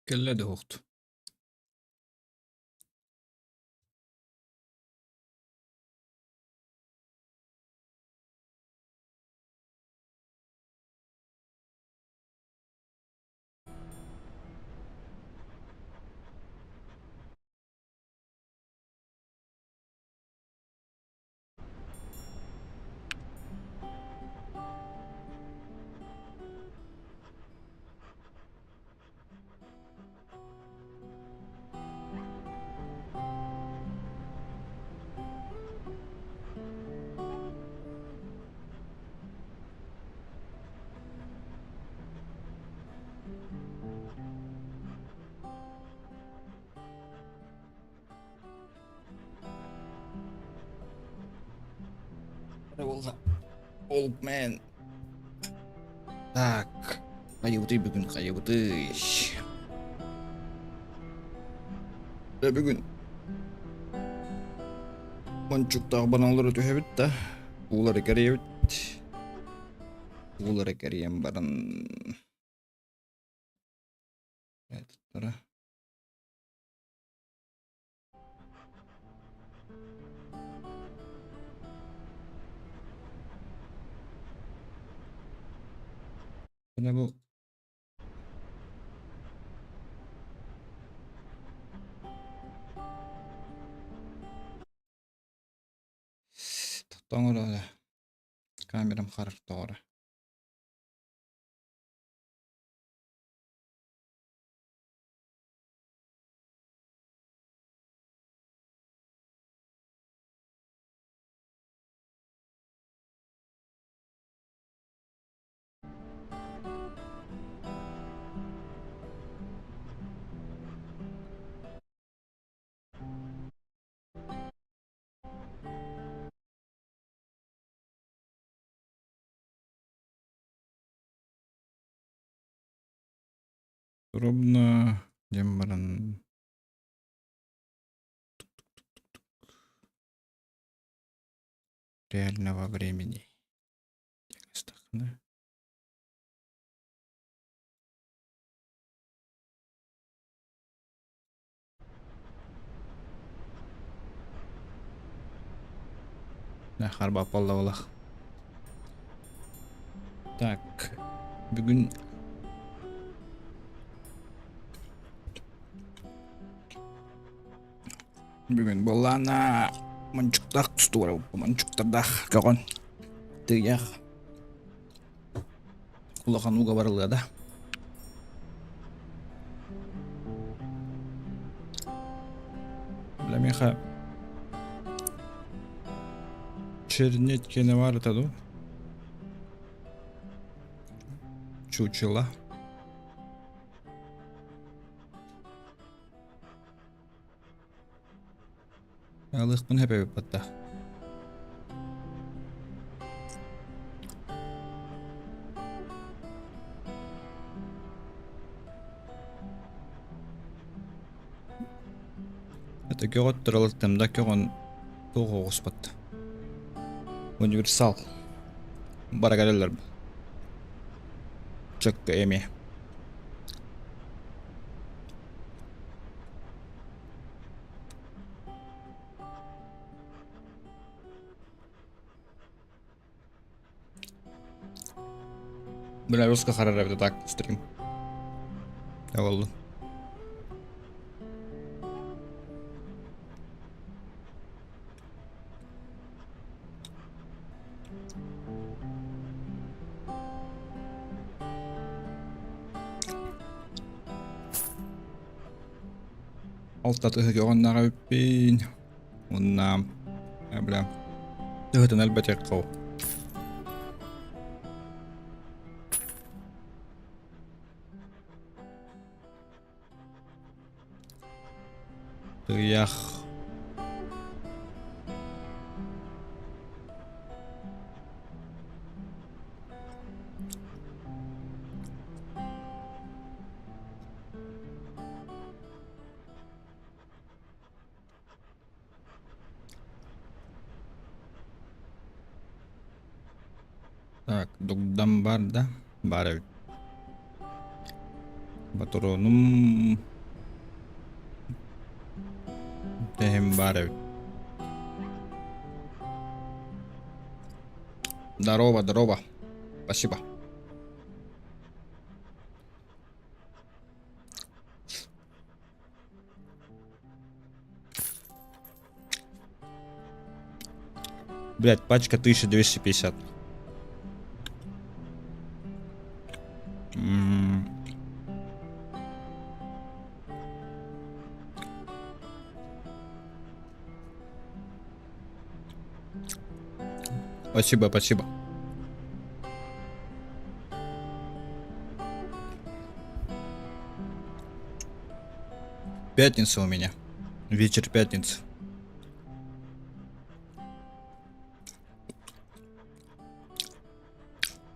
Кэллэ да уһукту. Буолла. Old man. Так. Хайыбытый бүгүн, хайыбытый. Бүгүн Мончуктаах баналары түһэбит да, уулары кэрийэбит. Уулары кэрийэн баран тура. Мына бу Тоҥор камерам харах тоҕоро. Ровно диэн баран реального времени диэн Харбаппаллабылах. Так, бүгүн Бүгүн буоллаана мончуктаах тустуура мончуктардаах көҕөн тыйах улахан ууга барыллыа да. Бля миэхэ чернеть киэнэ баар этэ дуу? Чучело. Алыахпын сөп батта. Это көҕөттөр алыттым да көҕөн туох оҕуспат. Универсал. Бара кэлэллэр. Чөккө эмиэ. Бля, руска харара это так, стрим. Олду. Алта тыһыгы эбиппин. Уонна бля тыһытын элбэтиэххэ Тыйах Так, дугдам бар да? Бар эбит. Ботуруонум тэһим баар эбит. Здорово, здорово. Спасибо. Блять, пачка 1250. М. Спасибо, спасибо. Пятница у меня. Вечер пятницы.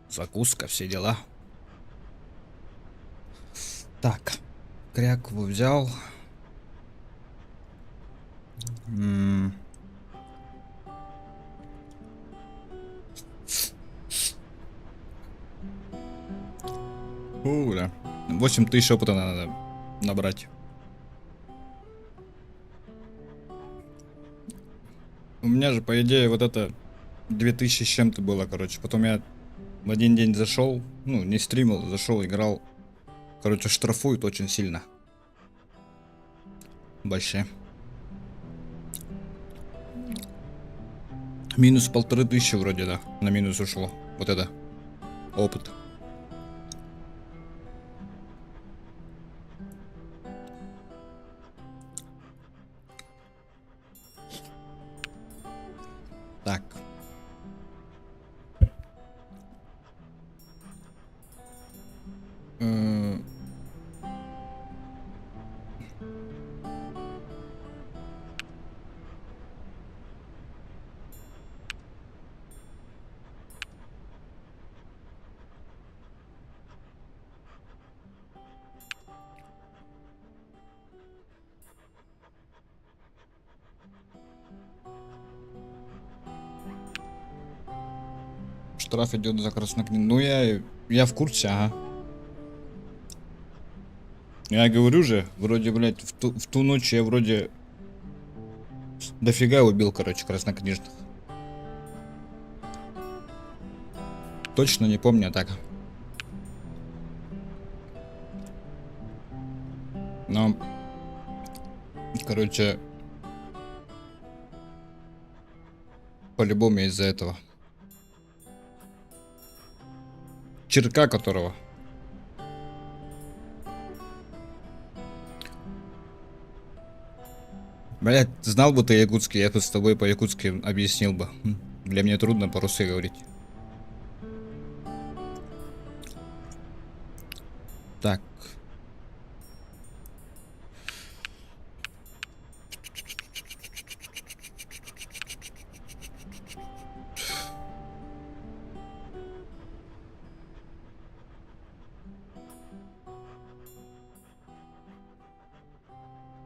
Закуска, все дела. Так, крякву взял. М. Фу, да. 8000 опыта надо набрать. У меня же, по идее, вот это 2000 с чем-то было, короче. Потом я в один день зашел, ну, не стримил, зашел, играл. Короче, штрафуют очень сильно. Вообще. Минус 1500 вроде, да. На минус ушло. Вот это. Опыт. Так. М. Штраф идет за краснокнижный. Ну, я, я в курсе, ага. Я говорю же, вроде, блядь, в ту, в ту ночь я вроде дофига убил, короче, краснокнижных. Точно не помню, а так. Но, короче, по-любому из-за этого. Черка которого. Блять, знал бы ты якутский, я бы с тобой по-якутски объяснил бы. Для меня трудно по-русски говорить. Так.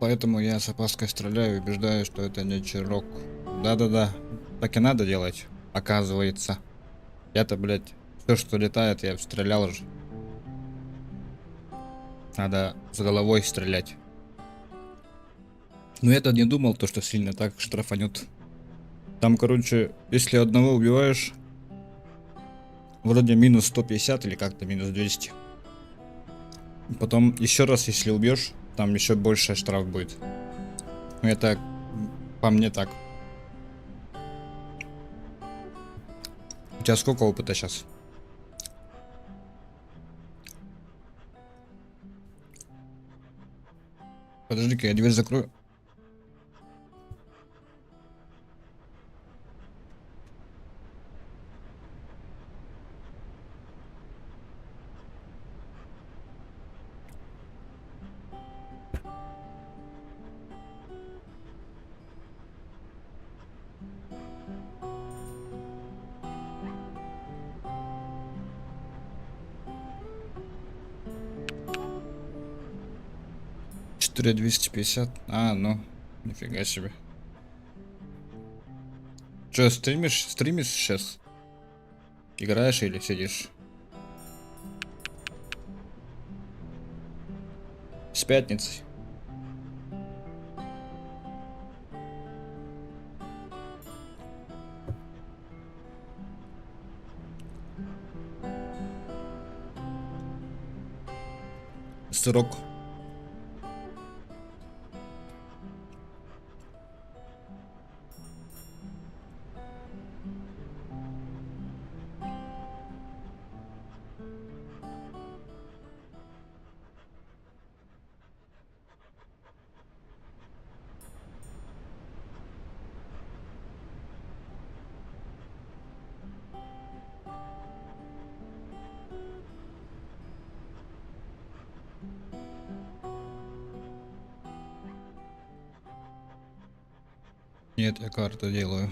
Поэтому я с опаской стреляю и убеждаю, что это не чирок. Да-да-да, так и надо делать, оказывается. Я-то, блядь, все, что летает, я стрелял же. Надо с головой стрелять. Но я-то не думал, то, что сильно так штрафанет. Там, короче, если одного убиваешь, вроде минус 150 или как-то минус 200. Потом еще раз, если убьешь, там еще больше штраф будет. Ну, это по мне так. У тебя сколько опыта сейчас? Подожди-ка, я дверь закрою. 4250. А, ну, нифига себе. Че, стримишь? Стримишь сейчас? Играешь или сидишь? С пятницей. Сырок. Нет, я карту делаю.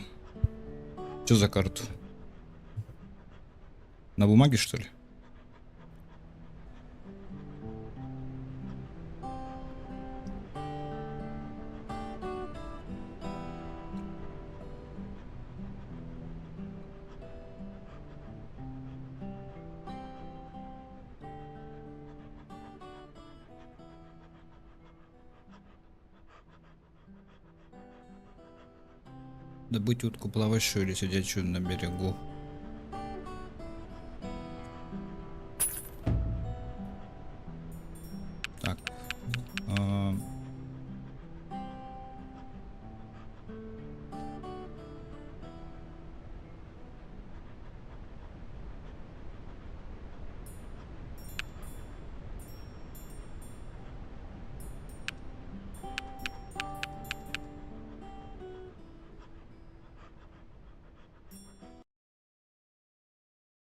Что за карту? На бумаге, что ли? Добыть утку плавающую или сидячую на берегу. Так. А...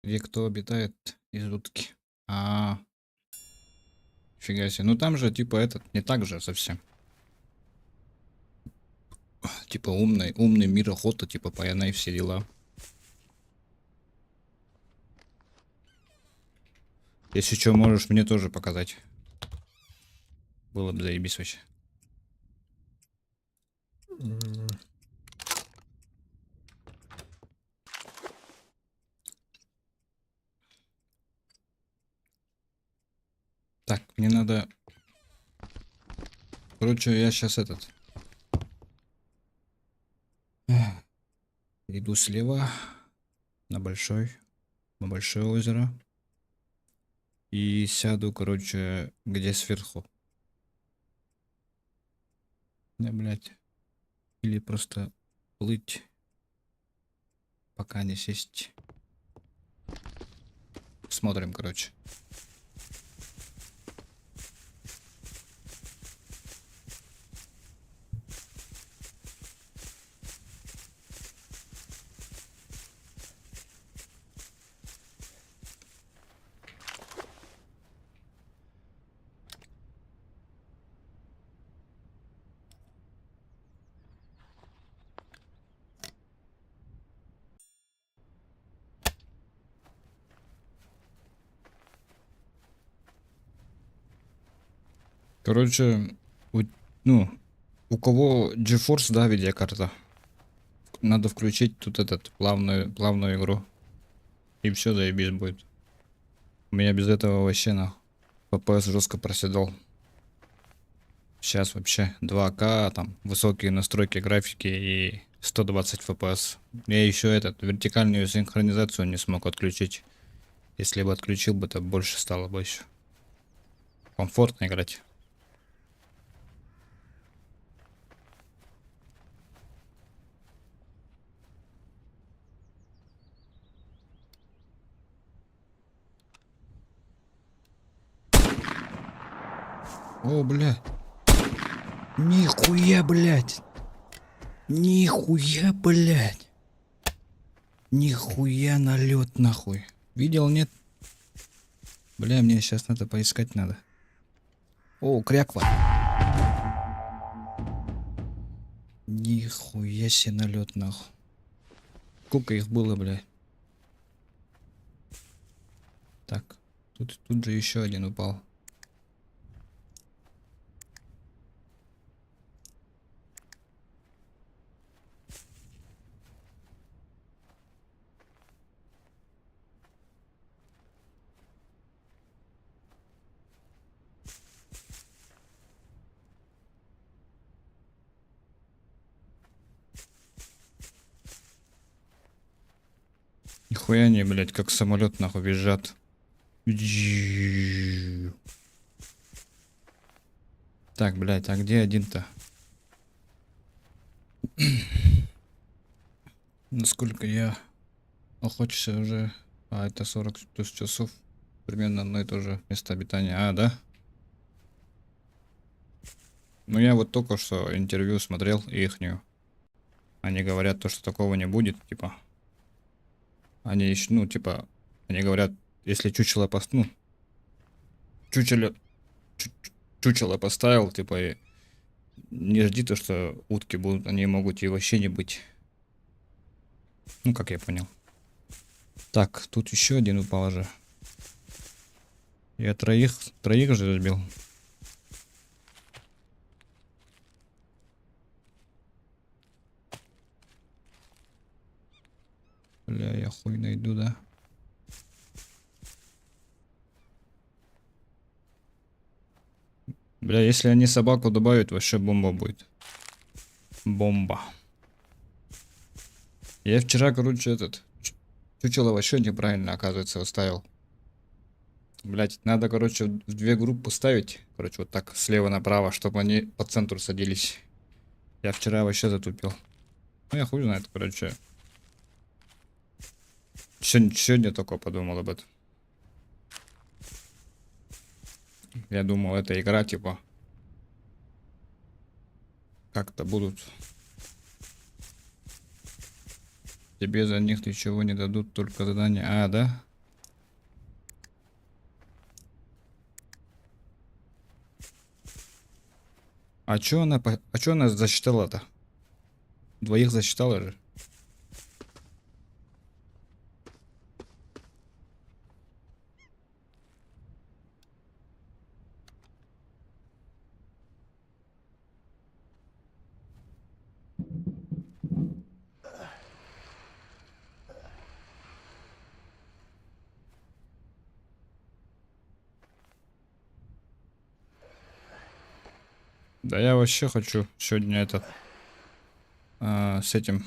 Где кто обитает из утки? А, фига себе. Ну там же типа этот не так же совсем. Типа умный, умный мир охота, типа паяна и все дела. Если что, можешь мне тоже показать. Было бы заебись вообще. Так, мне надо... Короче, я сейчас этот... Иду слева на большое озеро. И сяду, короче, где сверху. Да, блядь. Или просто плыть, пока не сесть. Смотрим, короче. Короче, ну, у кого GeForce, да, видеокарта, надо включить тут этот плавную игру. И все, заебись будет. У меня без этого вообще нахуй FPS жестко проседал. Сейчас вообще 2К, там высокие настройки графики и 120 FPS. Я еще этот вертикальную синхронизацию не смог отключить. Если бы отключил бы, то больше стало бы еще. Комфортно играть. О, бля. Нихуя, блядь. Нихуя, блядь. Нихуя налет, нахуй. Видел, нет? Бля, мне сейчас надо поискать надо. О, кряква. Нихуя себе налет, нахуй. Сколько их было, бля? Так, тут же еще один упал. Нихуя они, блядь, как самолет нахуй визжат. Так, блядь, а где один-то? Насколько я охочусь уже... А, это 40 плюс часов. Примерно одно и то же место обитания. А, да? Ну, я вот только что интервью смотрел ихнюю. Они говорят то, что такого не будет, типа. Они еще, ну, типа, они говорят, если чучело пост, ну, чучело, чучело поставил, типа, и не жди то, что утки будут, они могут и вообще не быть. Ну, как я понял. Так, тут еще один упал же. Я троих же разбил. Бля, я хуй найду, да? Бля, если они собаку добавят, вообще бомба будет. Бомба. Я вчера, короче, этот... Чучело вообще неправильно, оказывается, оставил. Блять, надо, короче, в две группы ставить. Короче, вот так, слева направо, чтобы они по центру садились. Я вчера вообще затупил. Ну, я хуй знает, короче. Сегодня только подумал об этом. Я думал, это игра, типа. Как-то будут. Тебе за них ничего не дадут, только задание. А, да? А чё она засчитала-то? Двоих засчитала же. Да я вообще хочу сегодня этот с этим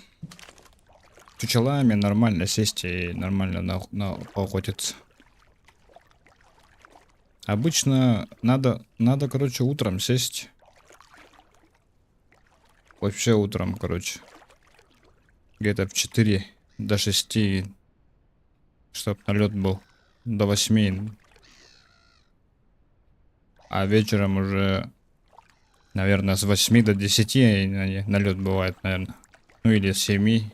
чучелами нормально сесть и нормально на поохотиться. Обычно надо, короче, утром сесть. Вообще утром, короче. Где-то в 4 до 6, чтоб налет был. До 8. А вечером уже, наверное, с 8 до 10 налет бывает, наверное. Ну или с 7.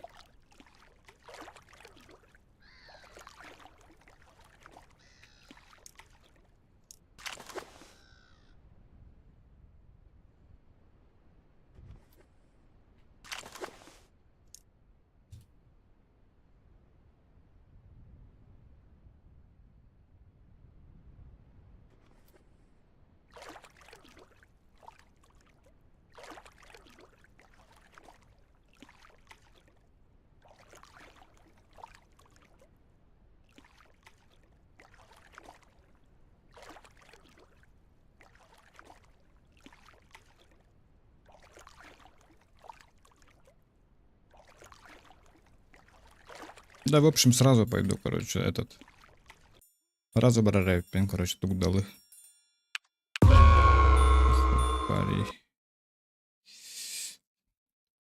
Да, в общем, сразу пойду, короче, этот. Сразу барарайпин, короче, тугдалы. Пари.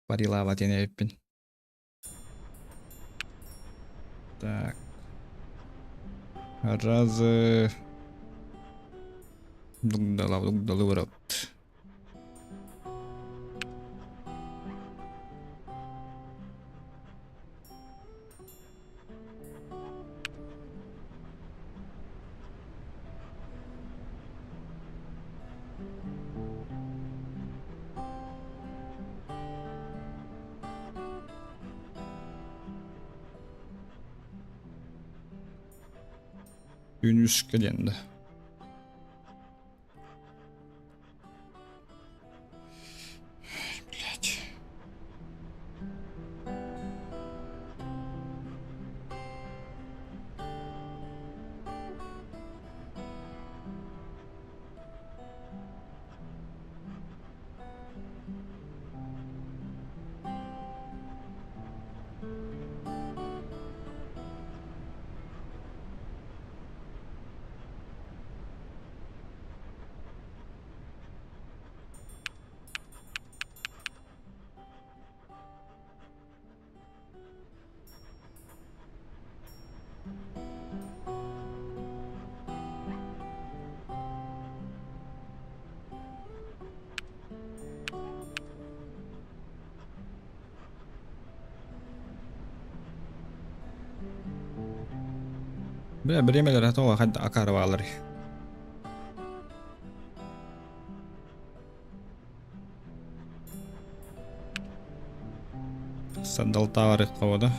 Парилава тенеппин. Так. Раз. Дугдала, дугдалы вырап. Күнүскэ диэн да. Блять. Бля, бириэмэлэрэ тоҕо акаары баалларый? Сандалтаары да?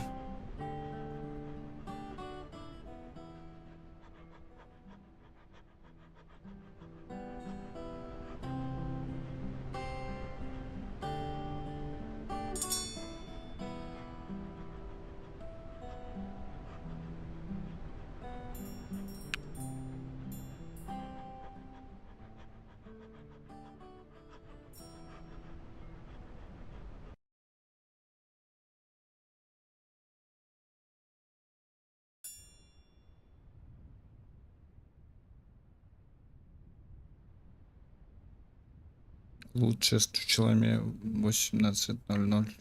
Лучше с чучелами 18:00.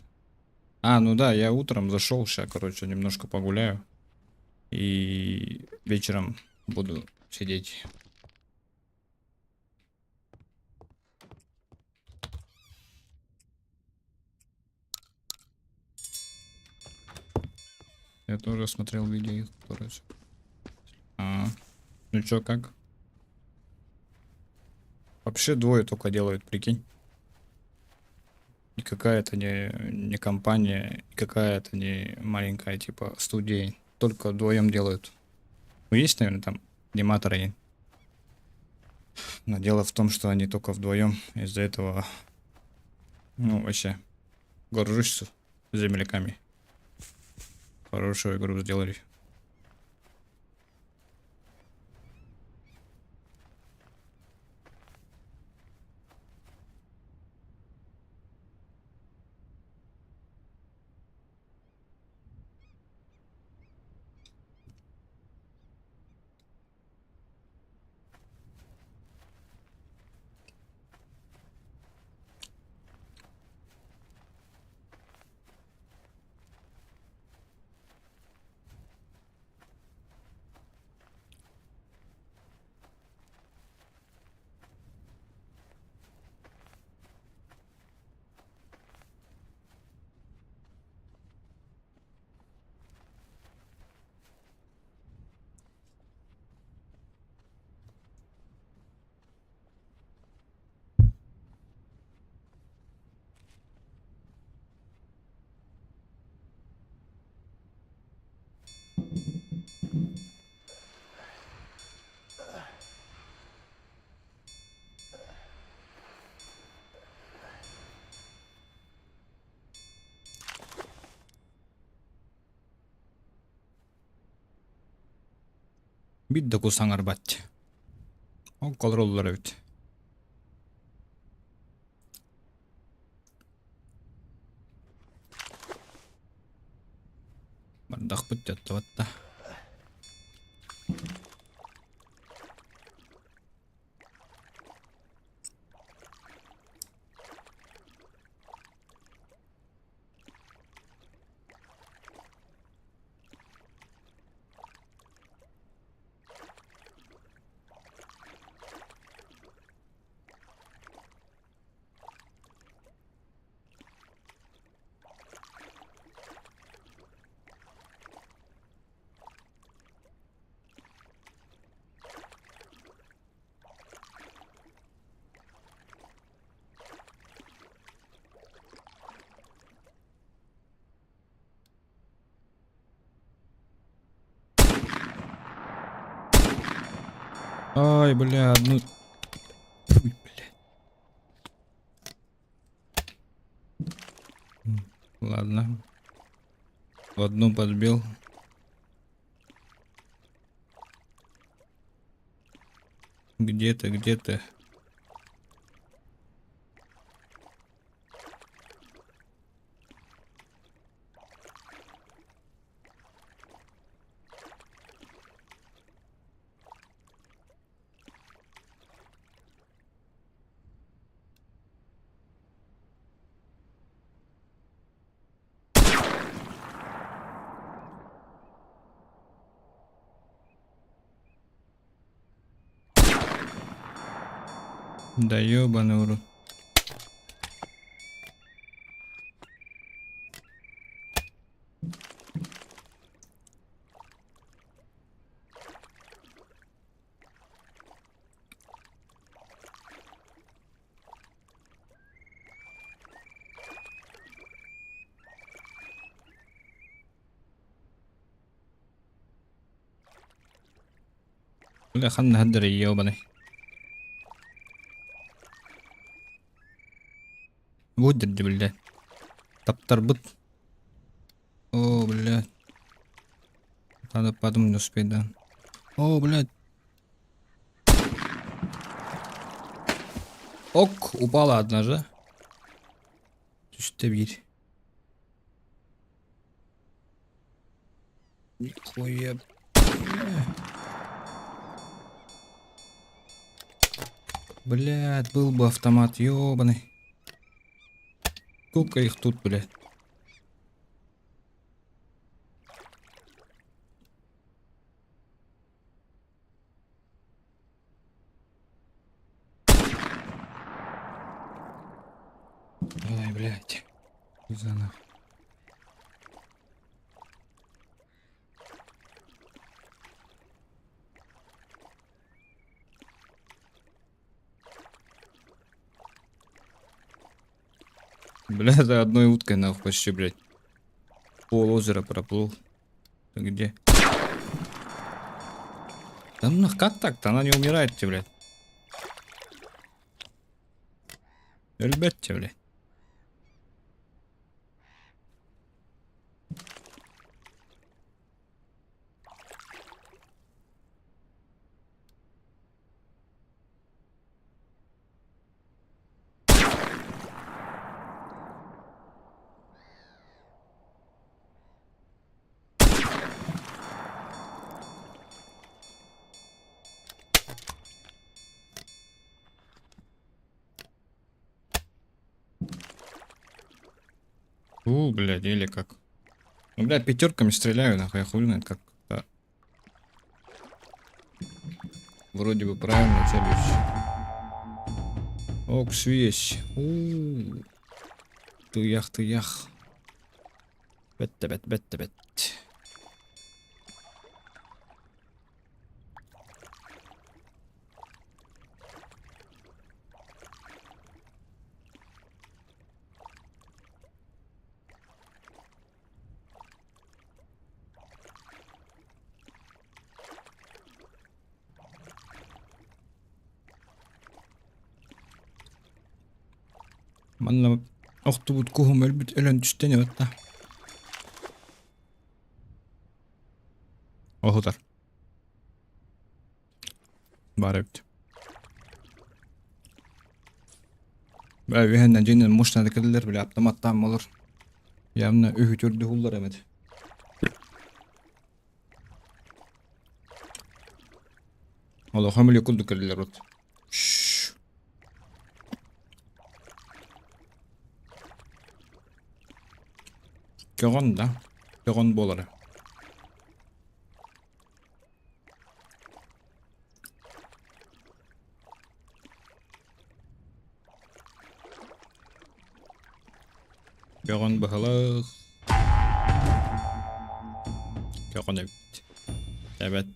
А, ну да, я утром зашел, сейчас, короче, немножко погуляю. И вечером буду сидеть. Я тоже смотрел видео их, короче. А, ну чё, как? Вообще двое только делают, прикинь. Никакая это не компания, никакая это не маленькая типа студия. Только вдвоем делают. Ну есть, наверное, там аниматоры. Но дело в том, что они только вдвоем. Из-за этого, ну, вообще, горжусь земляками. Хорошую игру сделали. Биир да кус саҥарбат. Ол олороллор эбит. Бардахпыт дьаттабат да. Ай, бля, одну... Фуй, бля. Ладно. Одну подбил. Где ты, где ты? Да ёбаный в рот. Бля, ханна сылдьар ёбаный. Бу дирди биллэ. Таптарбыт. О, блядь. Надо подумать, не успеть, да. О, блядь. Ок, упала одна же. Түстэ биир. Нихуя. Блядь, был бы автомат, ёбаный. Сколько их тут, блядь? Ой, блядь. За нахуй. Бля, за одной уткой нахуй почти, блядь. Пол озера проплыл. Ты где? Да ну нах, как так-то? Она не умирает тебе, блядь. Өлбөт тебе, блядь. У, блядь, или как. Ну, блядь, пятерками стреляю, нахуй, я хуй знает, как. Да. Вроде бы правильно целюсь. Ок, свесь. У. Туях, туях. Бетте, бет, бетте, бет. Манна охтубут куһум өлбүт өлөн түстэн эбэтта. Оһутар. Баар эбит. Бля, үһэннэн дьиҥинэн мощно да кэллилэр, бля, автоматтаан буолар. Явно үһү-төрдү уһуллар эбит. Олохом иле курдук кэллилэр вот. Көҕөн да, көҕөн буолара. Көҕөн быһалаах. Көҕөн эбит. Эбэт.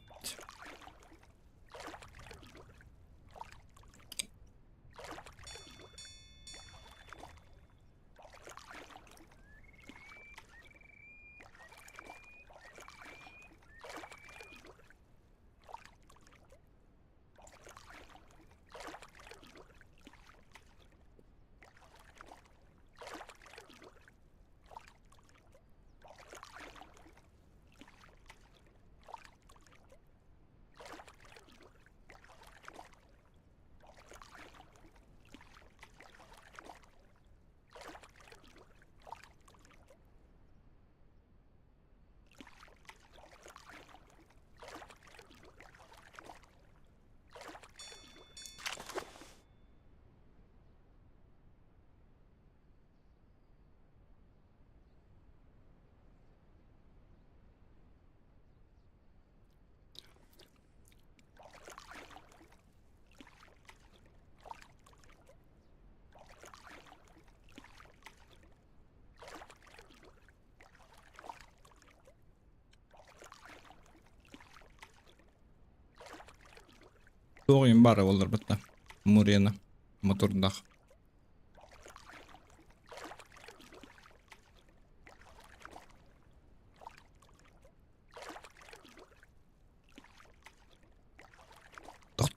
Туох иһин баара буолларбыт да Мурена мотордаах.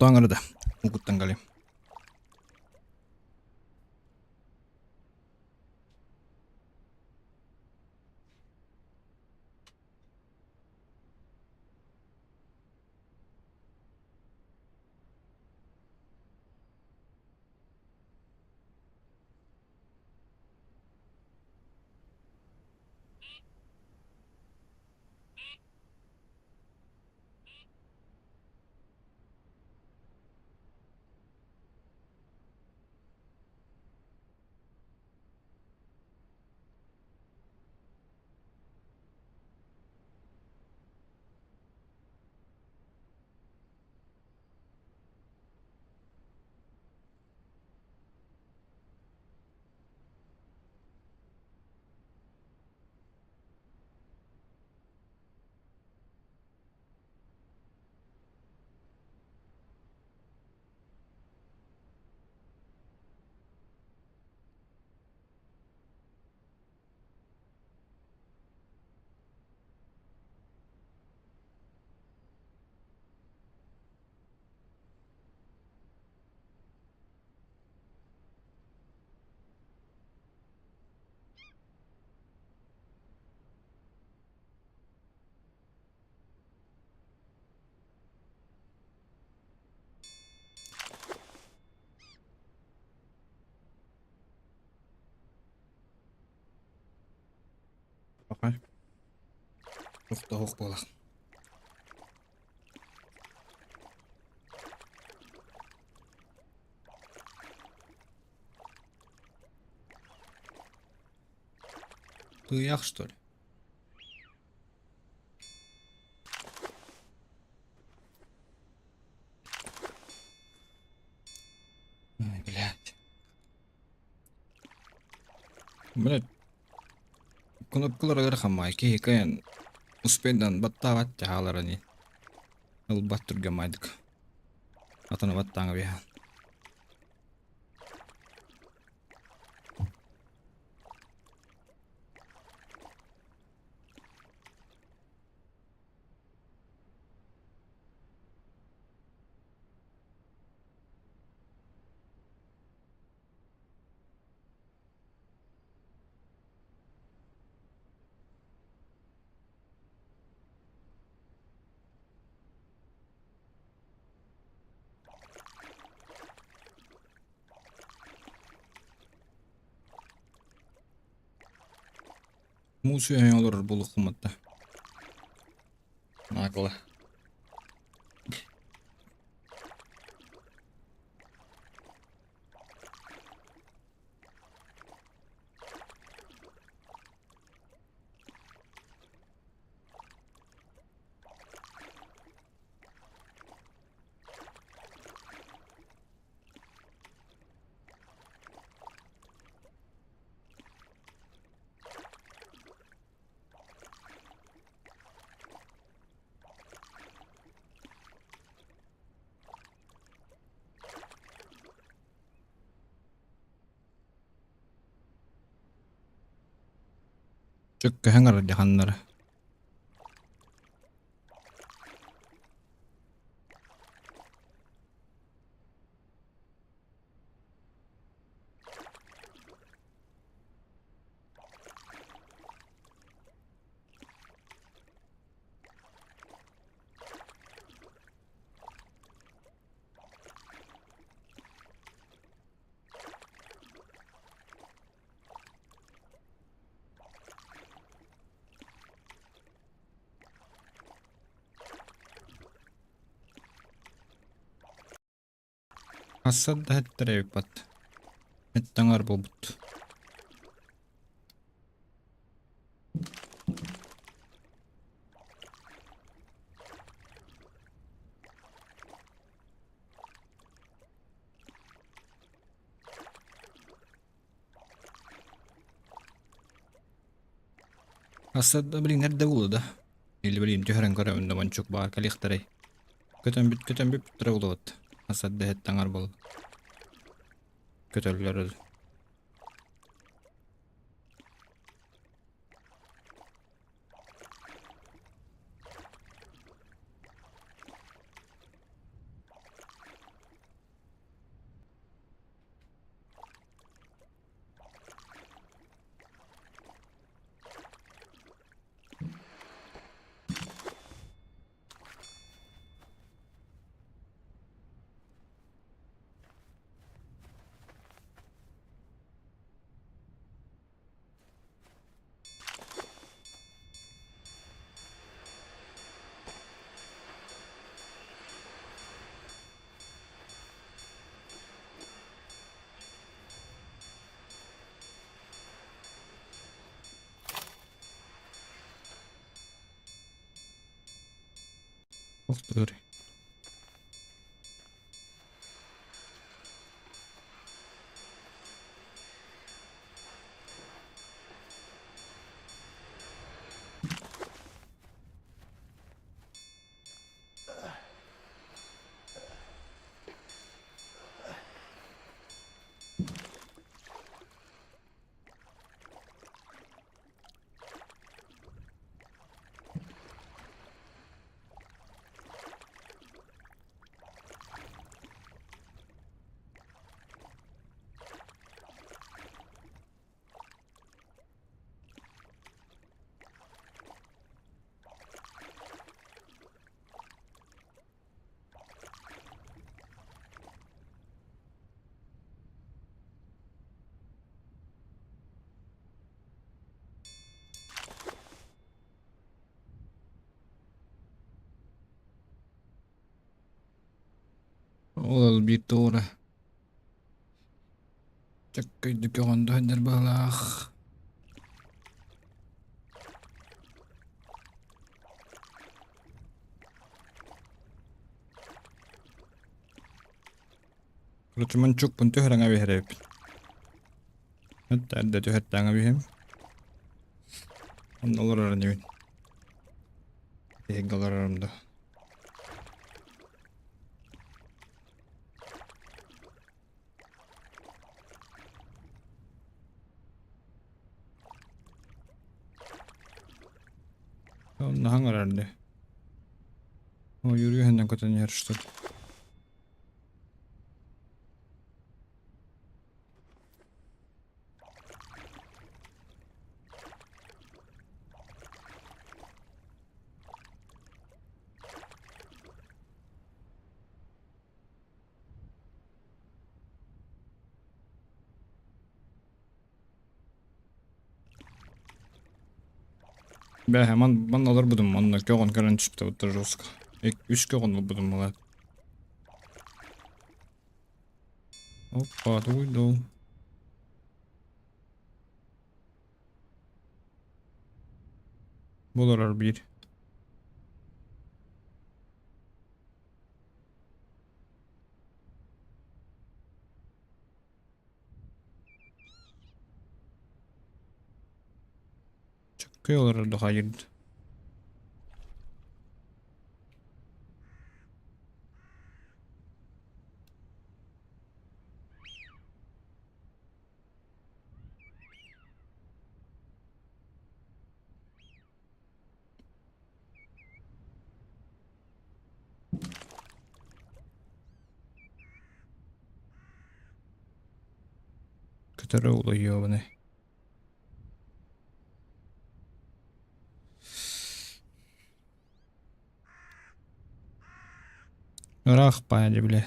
Тохтооҥ эрэ да, угуттан кэлиэм. Окей. Тохтоох буолар. Тыйах, что ли? Ай, блядь. Блядь, кнопкалар ыарахан маай киһи кыайан успейдан баттаабат дьаһаалара ини. Ылбат түргэн маайдык. Атыны баттааҥа биһаан. Муус үөһэ олорор буолуоххумматта. Нагло. Чөккөһөн аралдьаханнара. Хасса да эттэрэ эбиппат. Эттаҥар буолбут. Хасса да блин эрдэ буолла да. Или блин түһэрэн көрөбүн да мончук баар кэлиэхтэрэй. Көтөн бүт көтөн бүппүттэрэ буолуот. Хасса да эттаҥар буолла. Көтөллөр. Охтур. Ол биир туора. Чөккөйдүк көҕөн сылдьар быһыылаах. Короче, мончукпун түһэрэн эбиһэр эбиппин. Эрдэ түһэртээн эбиһим. Онно олорор инибин. Биһиги олорорум да. Онно хаҥарар дии. Ойуур үөһэнэн көтөн иһэр что ли? Бээ, ман манна олорбутум, онно көҕөн көрөн түспүтэ вот жестко. Үс көҕөн ылбытым буолаат. Опа, тугуй дуу? Бу олорор биир. Чөккөй олорор дохайырд. Көтөрө улуйуобунай. Ыраах баайа бile.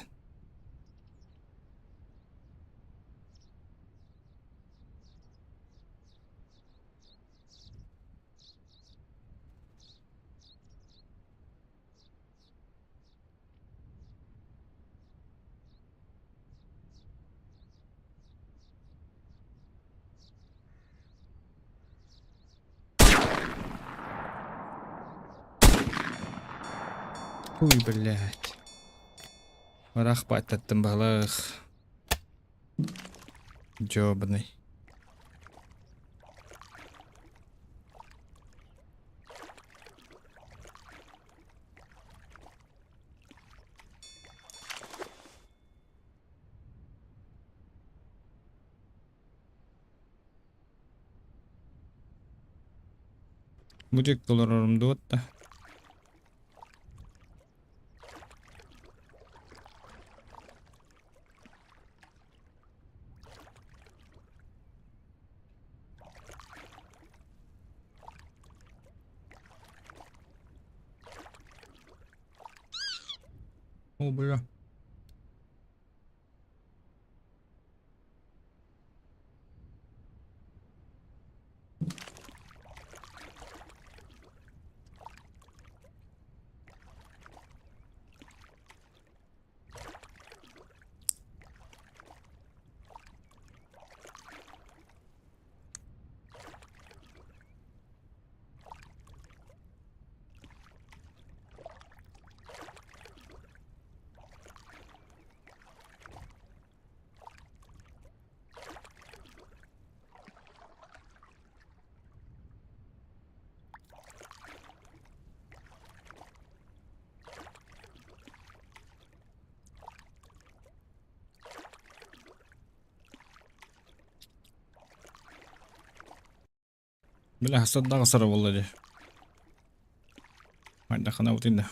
Ой, блядь. Ыраах бааттаттым баһылык. Дьобаный. Бу диэки олорорум дуо да? О, бля. Бля, хастардаах сара буолла дии. Хайдаххына да.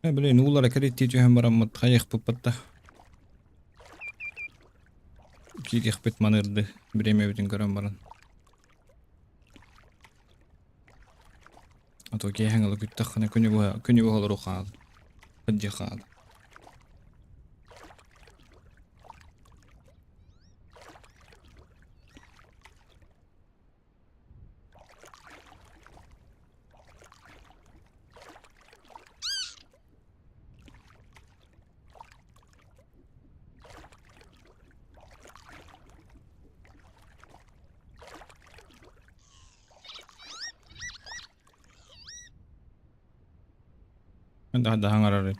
Э, блин, уулара кэриттии түһэн бараммыт хайыахпыппыт да. Киириэхпит манырды, бириэмэбитин көрөн баран. А то киэһэҥ ыла күттэххинэ күнү быһа күнү быһа олору хаал. Сылдьыы хаал. Да, хаҥарар.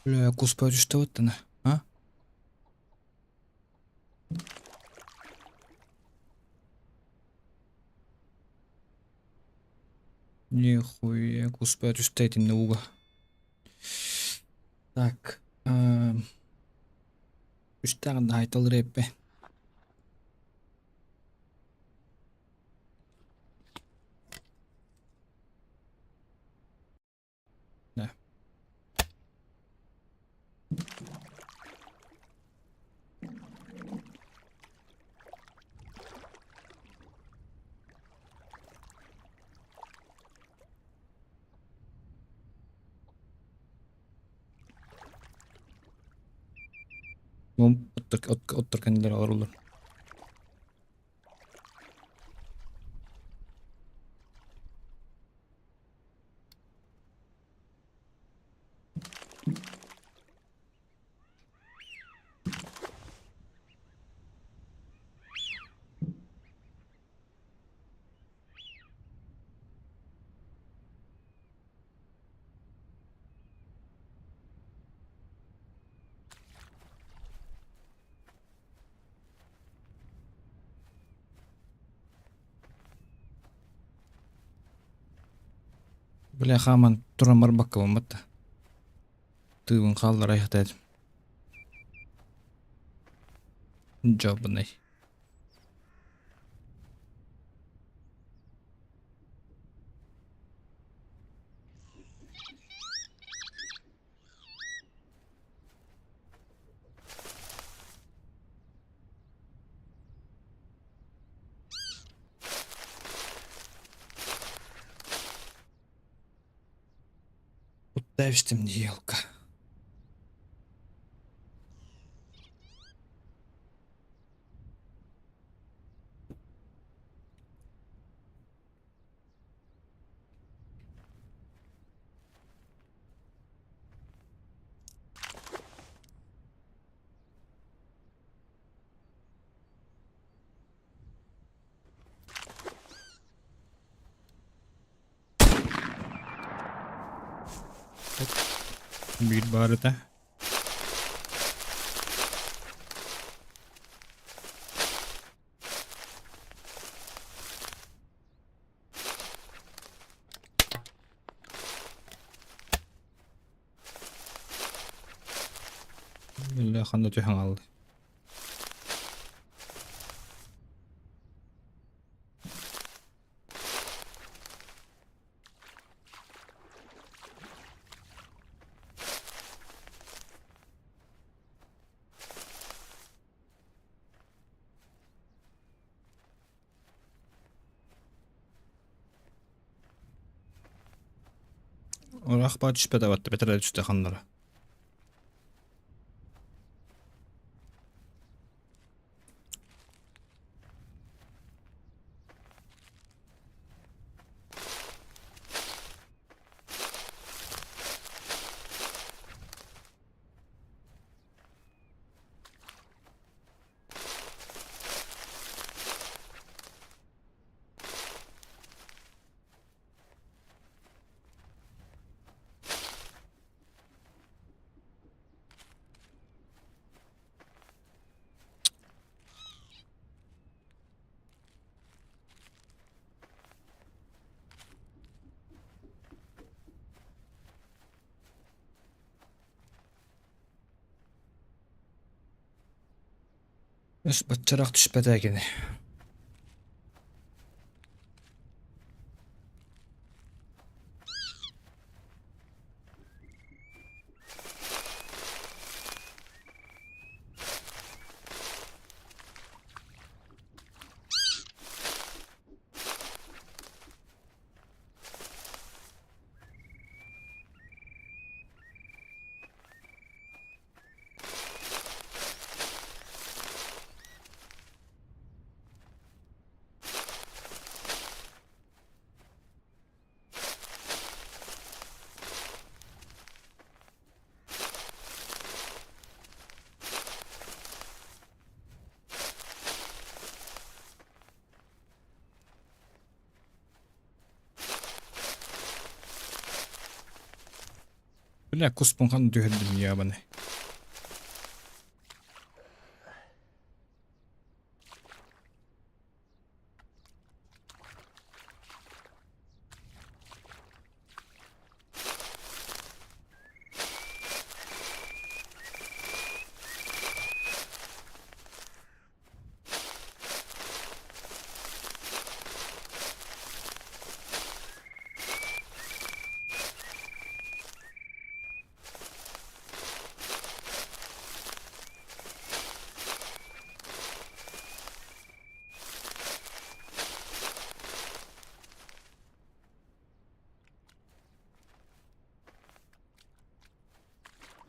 Бля, куспа түстэ а? Нихуя, куспа түстэ итиннэ ууга. Так, үстээх да айтал рэппэ. Да. Оттор кэннилэр олороллор. Бля, хааман туран барбакка буолбат да. Тыыбын хааллара айахтаатым. Дьобунай. Куттаабыстым дии елка. Биир баарыта. Биллэ ханна түһэн хаалла. Ыраах баа түспэтэ батта бэтэрээ түстэ ханнара. Өс баччараах түспэтэ кини. Бля, куспун ханна түһэрдим ебаный.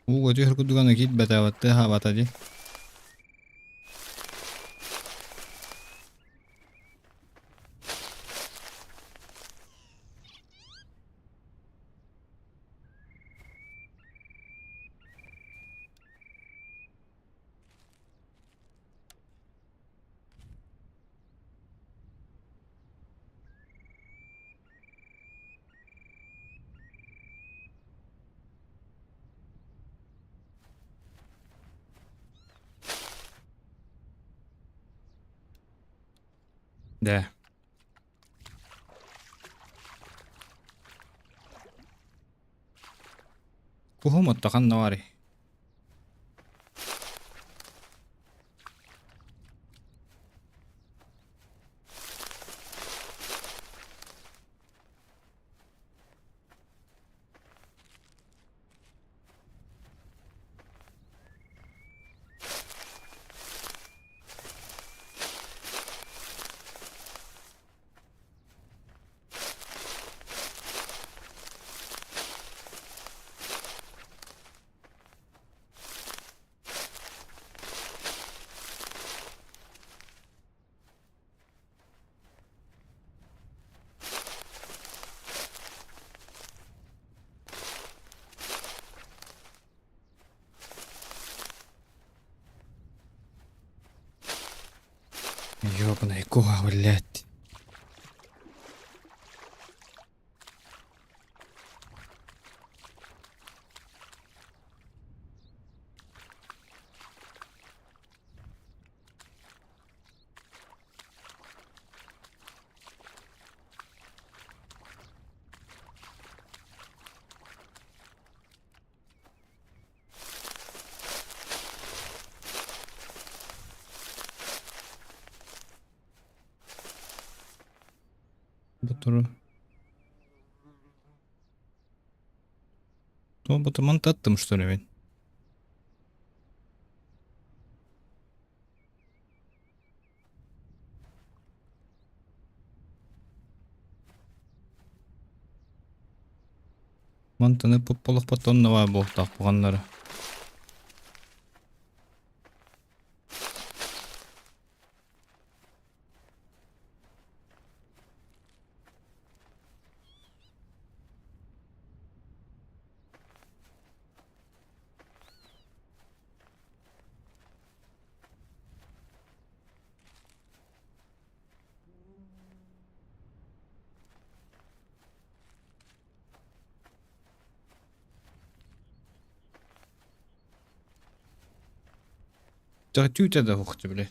Ууга түһэр курдук аны киирбэтэ тыаһаабата дии. Да. Куһум отто ханна баарый? Ёбаный куһа, блядь. Бутуру. То бутуман таттым, что ли, ведь? Мантан ыппыт онно баар буолтаах буҕаннары. Түүтэ да суох били.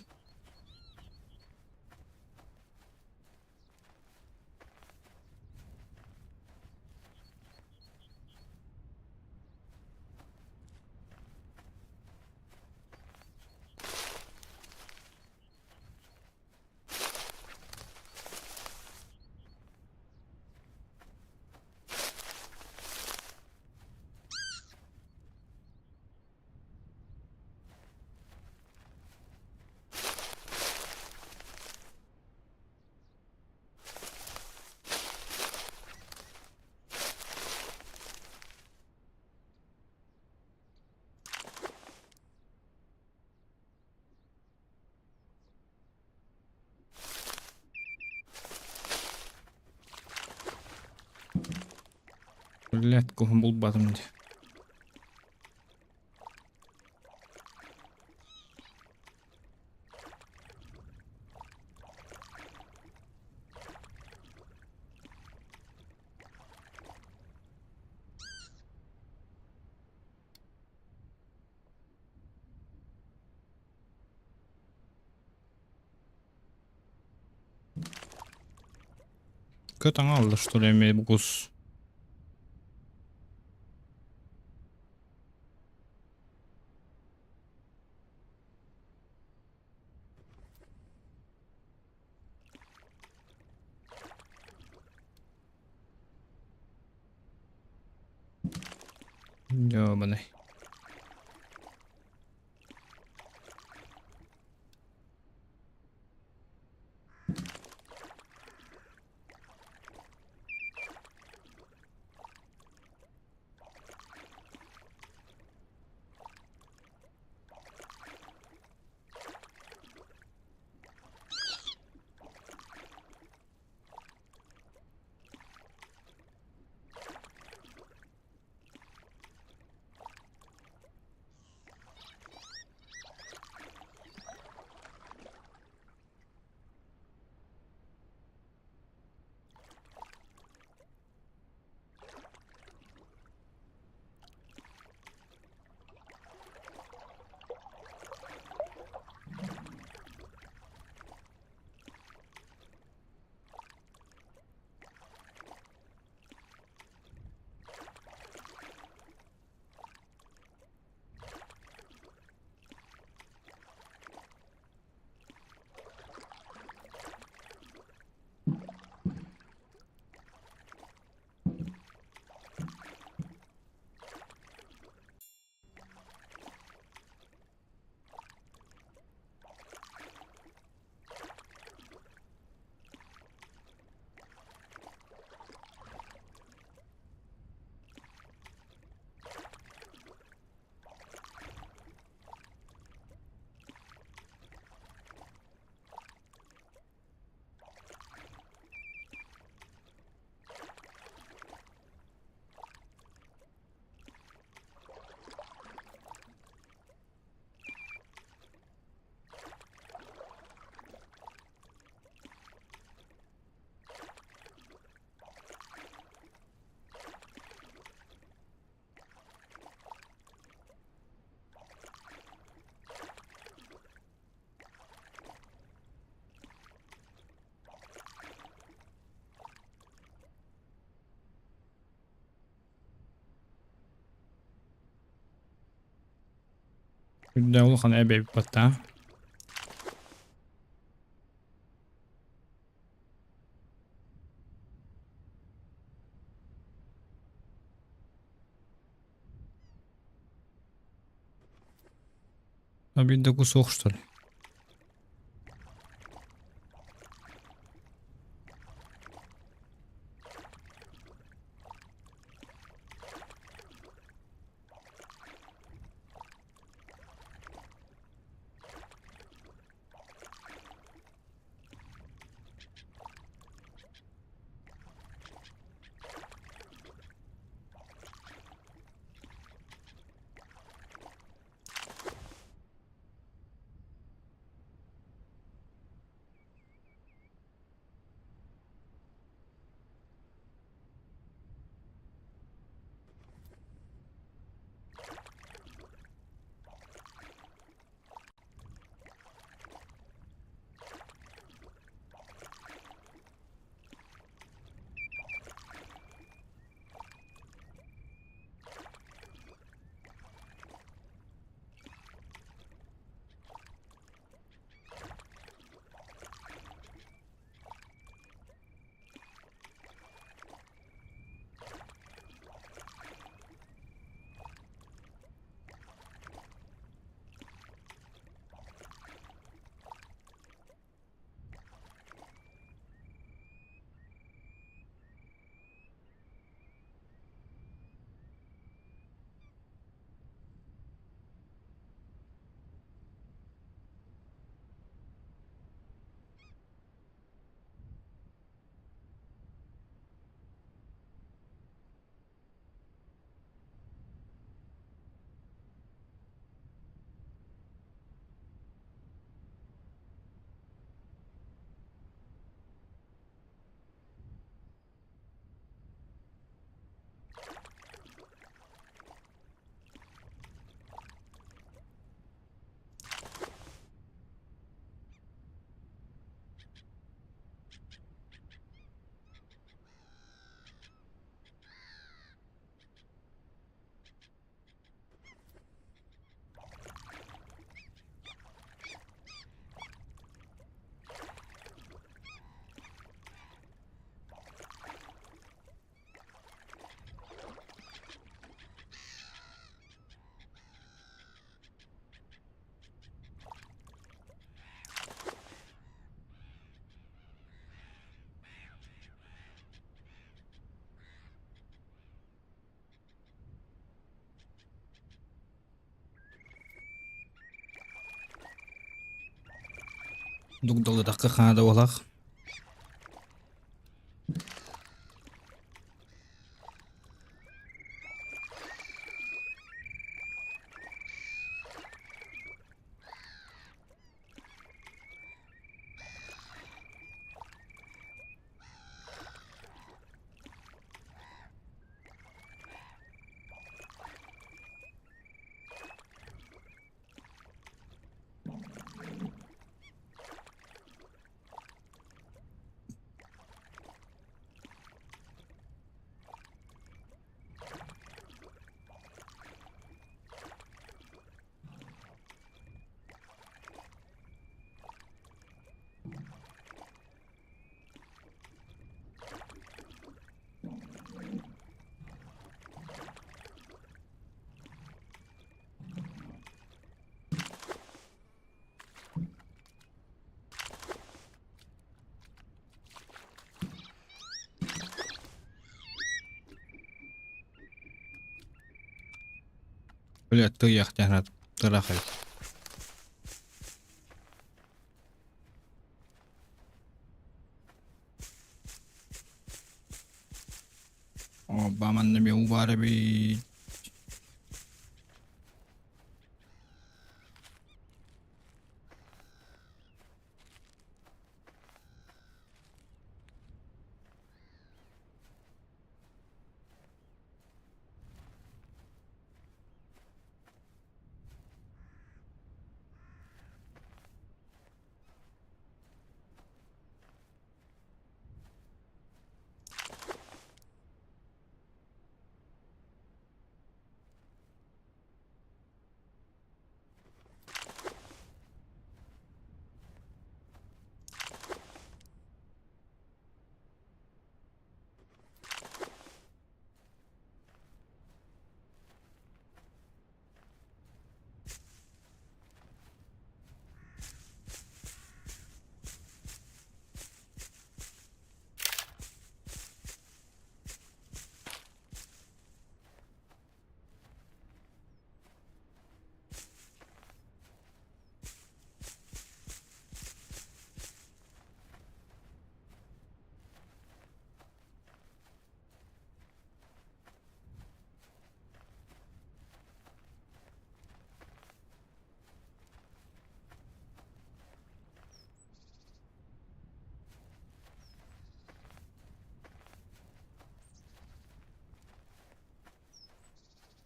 Блядь, куһун булбатым дии. Көт аҥаалла что ли эмиэ кус. Ёбаный. Үрдээх улахан эбэ эбит Обида кусок что ли? Дугдалытахха хаада буолах. Бля, тыйахтаһына тырахай. Оо, манна эмиэ уу баар эбит.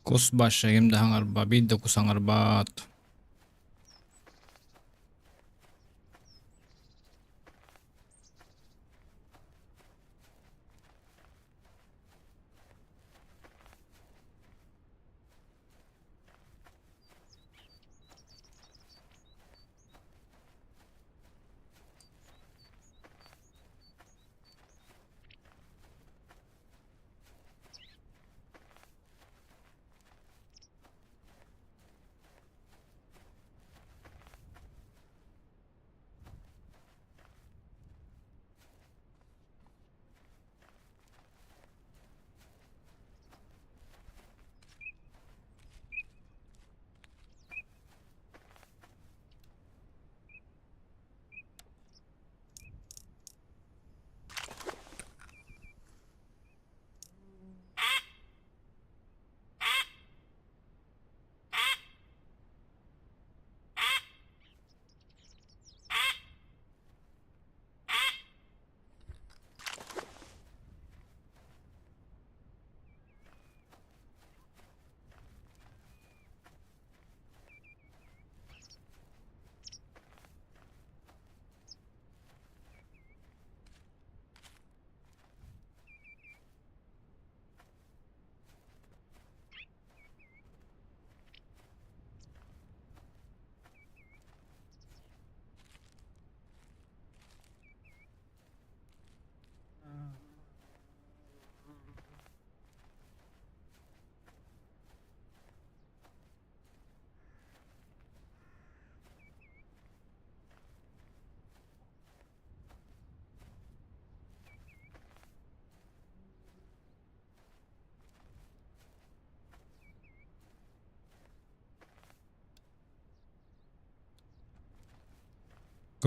Кус баша ким да хаҥарба, биир да кус хаҥарбат.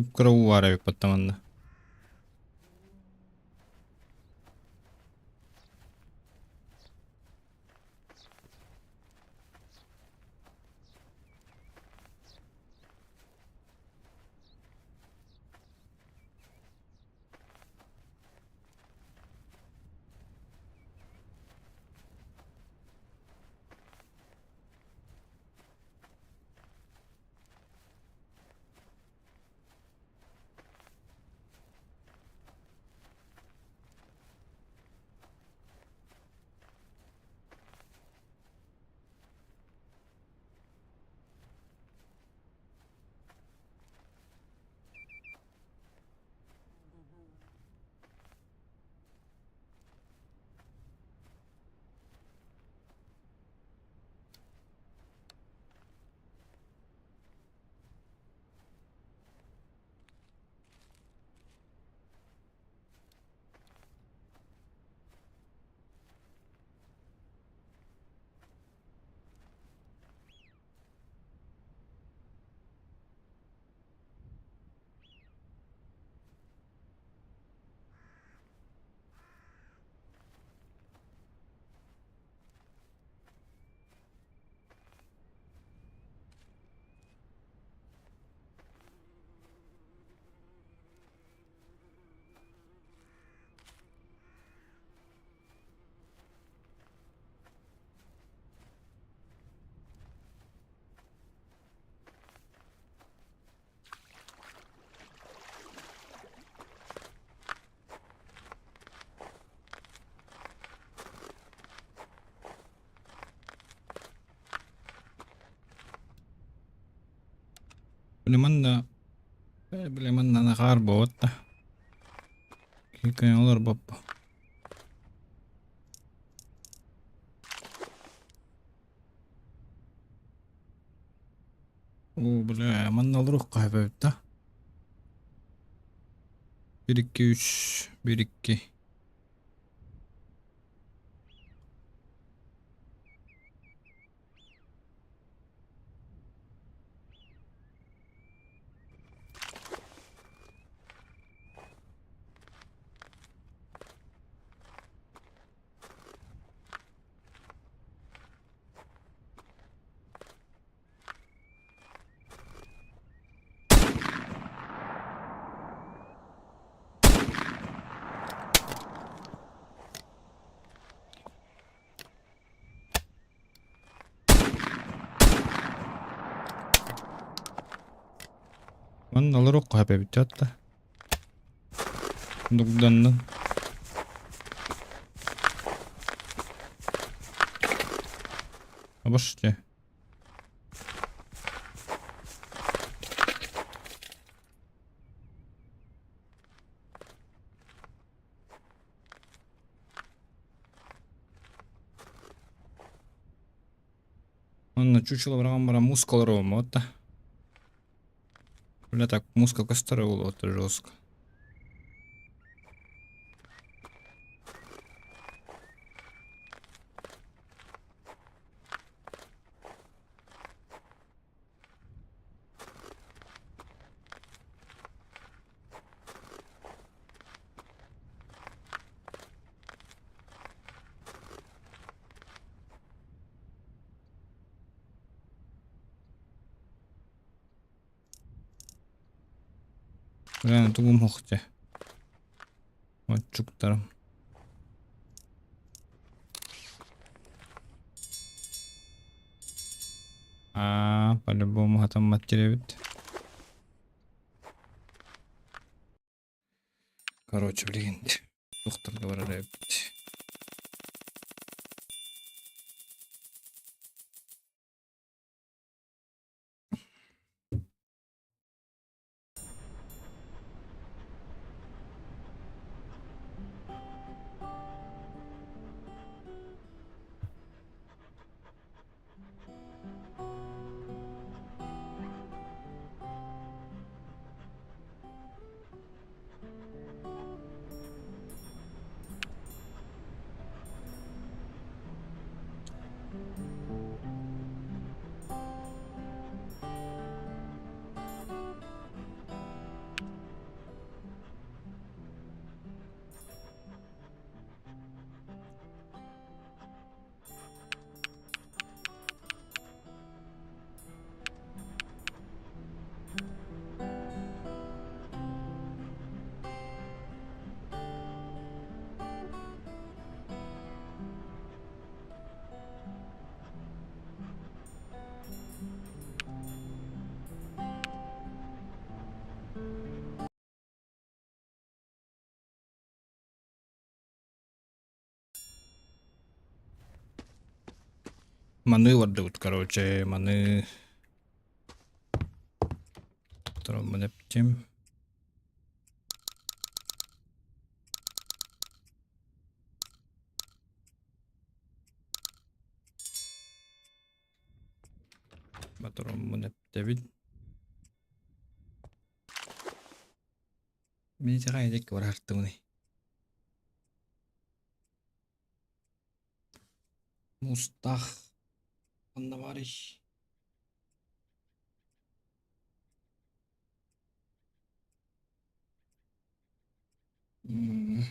Кып-кыра уу баар эбит баттаманна. Били манна били манна нахаар буолбат да. Киһи олорбоппу. Оо, бля, манна олоруохха сөп эбит да. 1 2 3 1 2 Манна олоруохха сөп эбит да. Дугданнын. Обожди. Онно чучело быраҕан баран музыка олоруом да. Бля, так музыка көстөр ол жестко. Бля, тугум суох Отчуктарым. А, по-любому хатаммат эбит. Короче, блин, доктор барар эбит. Маныы бардыбыт, короче, маныы. Тромбун эптим. Батароммун эптэбин. Мин итиҕэ эдик бараартыбыный. Муустаах ханна баарый? М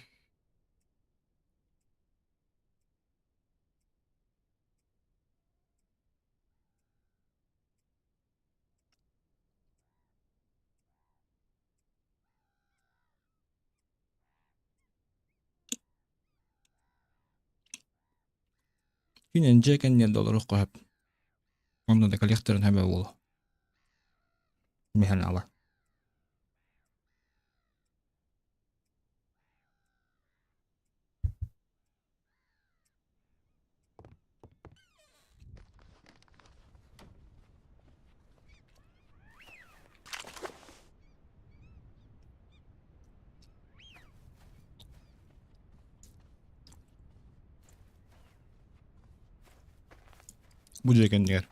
Кинин дьиэ кэннигэр да олоруохха сөп. Онно да кэлиэхтэрин сөбө буолуо. Миһэн ала. Бу дьиэ кэннигэр.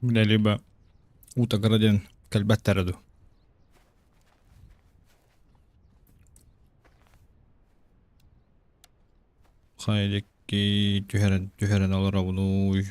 Бля, либо уута диэн кэлбэттэрэ дуу. Хайдикки түһэрэн түһэрэн олоробунууй.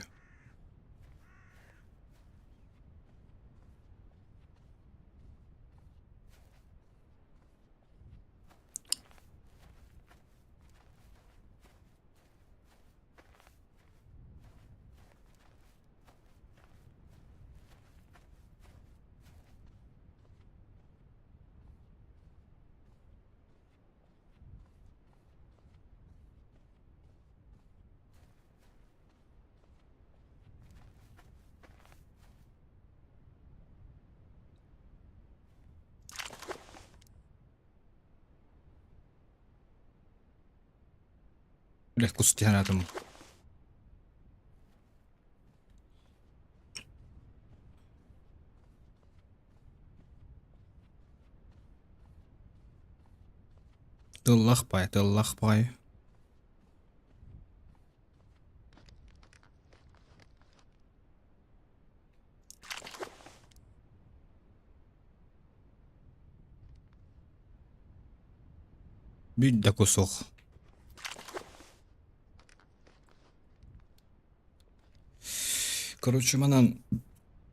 Бля, кустиһанаатым. Тыллах баай, тыллах баай. Биир да кусок. Короче, манан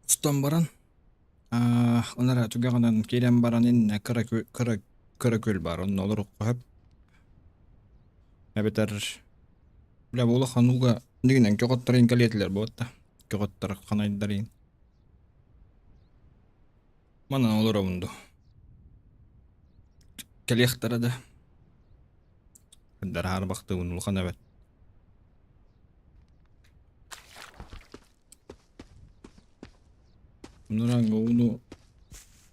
устан баран, ынара түгэҕинэн киирэн баран иннэ кыра кыра кыра күөл баар, онно олоруохха сөп. Эбэтэр бля бу улахан ууга дигинэн көҕөттөрүн кэлиэтилэр буотта. Көҕөттөр ханайдарыын. Манан олоробун дуу. Кэлиэхтэрэ да. Дараарбахтыыбын улахан эбэт. Нуранга ууну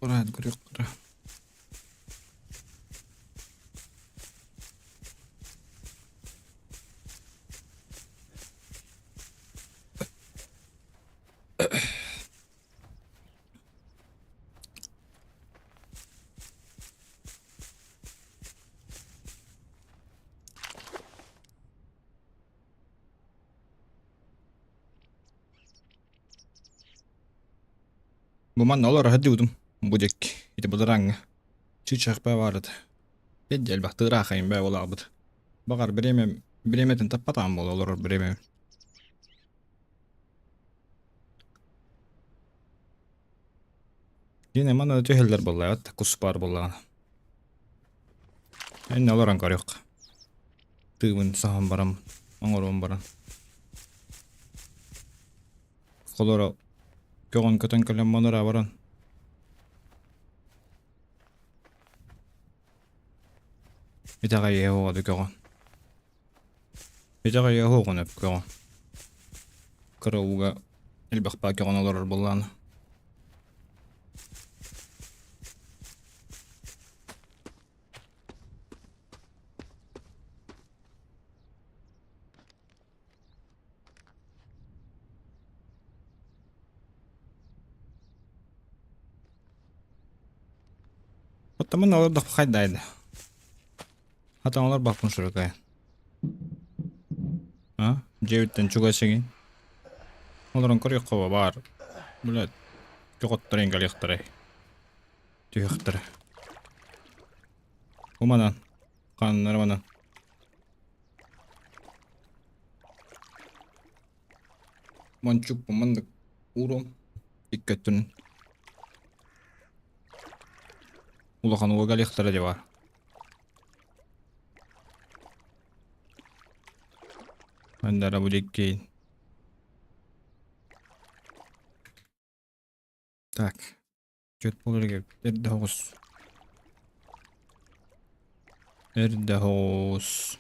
ураан көрүөхтэрэ. Бу манна олоро сылдьыбытым бу диэки ити быдараҥҥа чыычаахпа баар этэ. Бэдди элбэх тыыраахайым бээ буолаабыт. Баҕар бириэмэм бириэмэтин таппатаҕым буолуо олорор бириэмэбин. Дьиҥэ манна түһэллэр буоллаҕа кус баар буоллаҕына. Иннэ олорон көрүөх. Тыыбын саһан баран, оҥорон баран. Холоро. Көҕөн көтөн кэлэн манара баран. Итэҕэйиэ оҕоду көҕөн. Итэҕэйиэ оҕону өп көҕөн. Кыра ууга элбэх баа көҕөн олорор буоллаҕына. Оттомун олордохпо хайдайды. Хатан олорбаппын сурукай. А? Дьиэбиттэн чугас игин. Олорон көрүөххэ баар. Блядь, көҕөттөрүн кэлиэхтэрэй. Түһүөхтэрэ. Уманан. Ханнары манан. Мончук маннык уурум икки өттүнэн. Улахан уога кэлиэхтэрэ дии баар. Андара бу диэки. Так. Чөт буолар эрдэ оҕус. Эрдэ оҕус.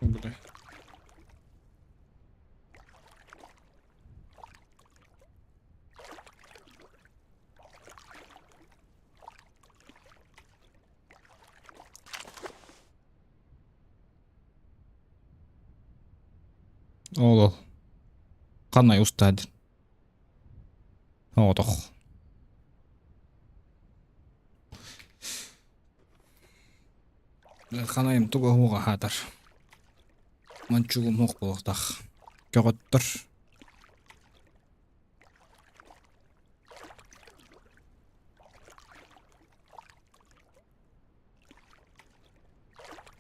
Бля. Ол ол. Ханна устаадын? Оҕотох. Ханайым тугу оһуоҕа хаатар. Мончугум суох буолуохтаах. Көҕөттөр.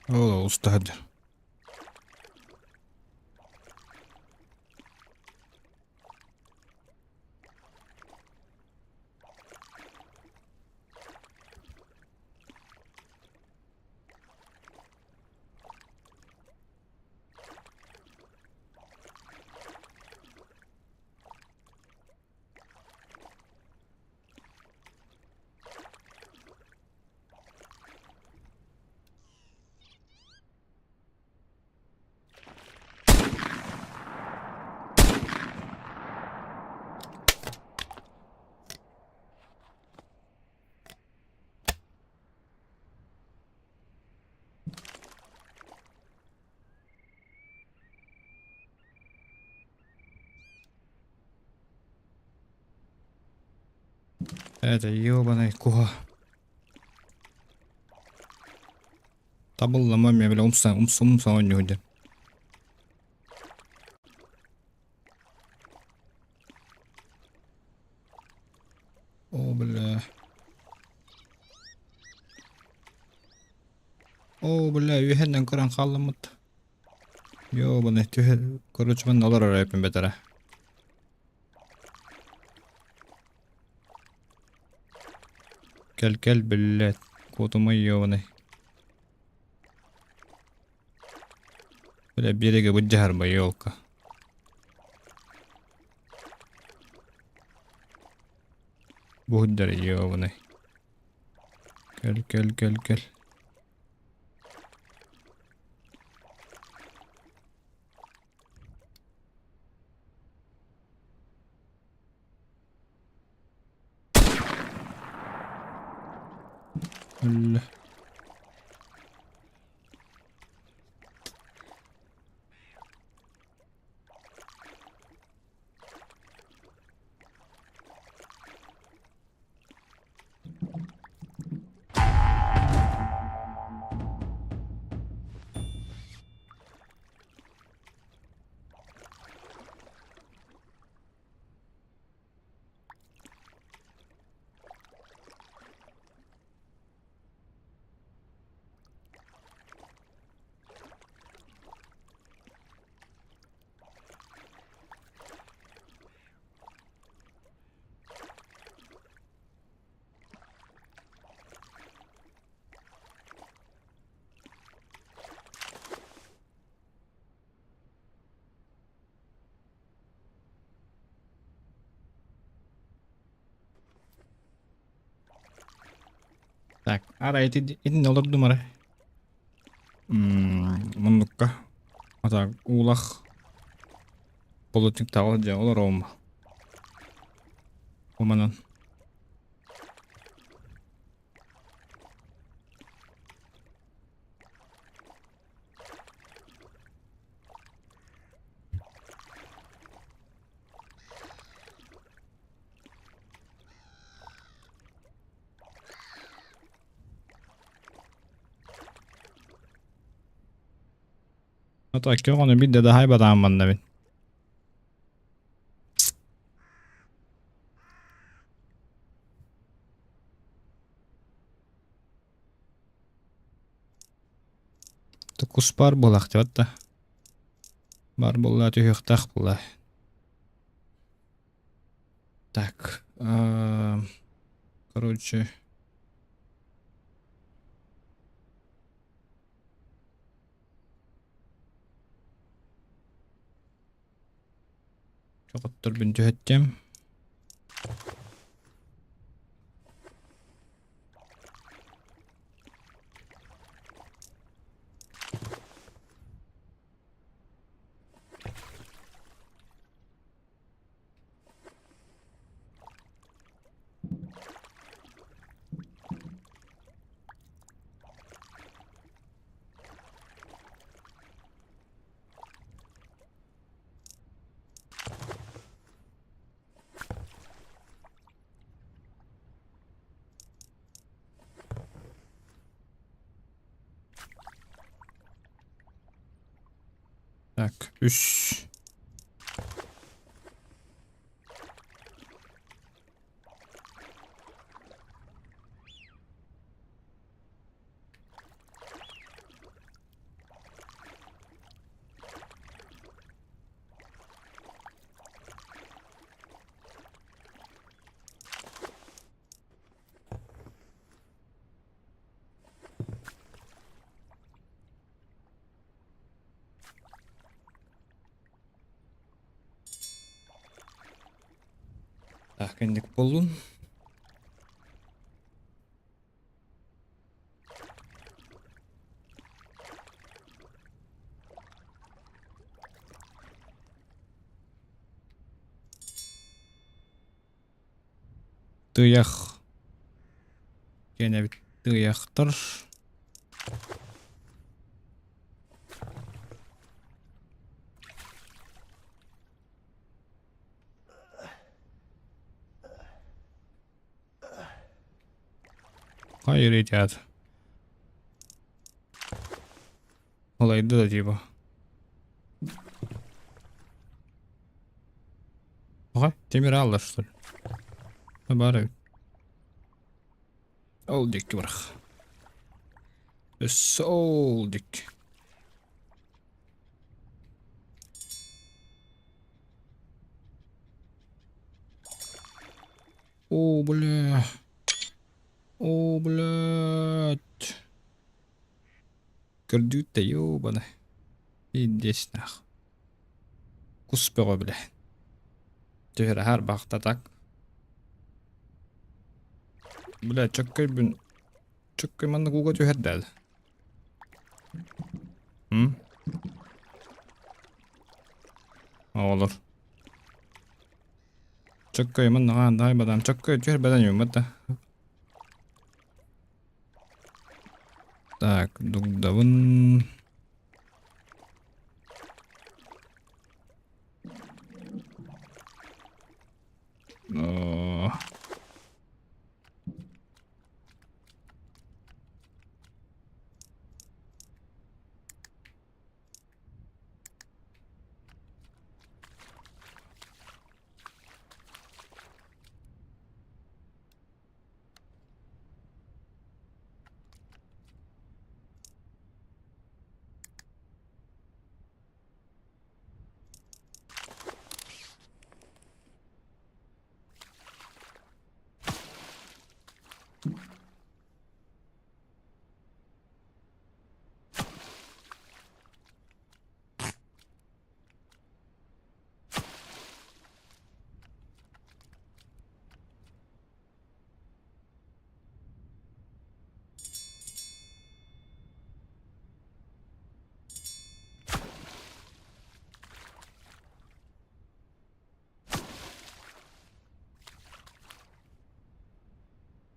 Ол уста сылдьар. Это ёбаный куһа. Табыллама эмиэ бile умса умса умса оонньуу диэн. О, бля. О, бля, үөһэннэн көрөн хаалламмыт. Ёбаный, түһэ, короче, манна олорор эппин бэтэрэ. Кэл, кэл, блядь, куотумай ёбаный. Бля, береге быдьаһарба, ёлка. Буһуддар ёбаный. Кэл, кэл, кэл, кэл. Өллө. Так, арай ити итиннэ олордум арай. Муннукка. А так уулах полотниктаах дьэ олоруом. Оманан. Ото оҕону биирдэ да хаайбатаҕым манна мин. Кус баар буолаахтыбат да. Баар буолла түһүөхтээх буолла. Так, короче. Чоҕотторбун түһэттим. Так, үс. Так, инник буоллун. Тыйах Киэнэбит тыйахтар. Хайыр этят. Олайды да типа. Ага, темир алла что ли? Бары. Ол диэки барах. Өссө ол диэки. О, бля. О, блядь. Көрдүүт да ёбана. Пиздец нах. Кус бөҕө бля. Түһэр бахта так. Бля, чөккөйбүн. Чөккөй маннык ууга түһэрдэ. М? Оҕолор. Чөккөй маннаҕаан даай бадам. Чөккөй түһэрбэтэн юммат да. Так, дугдабын. О.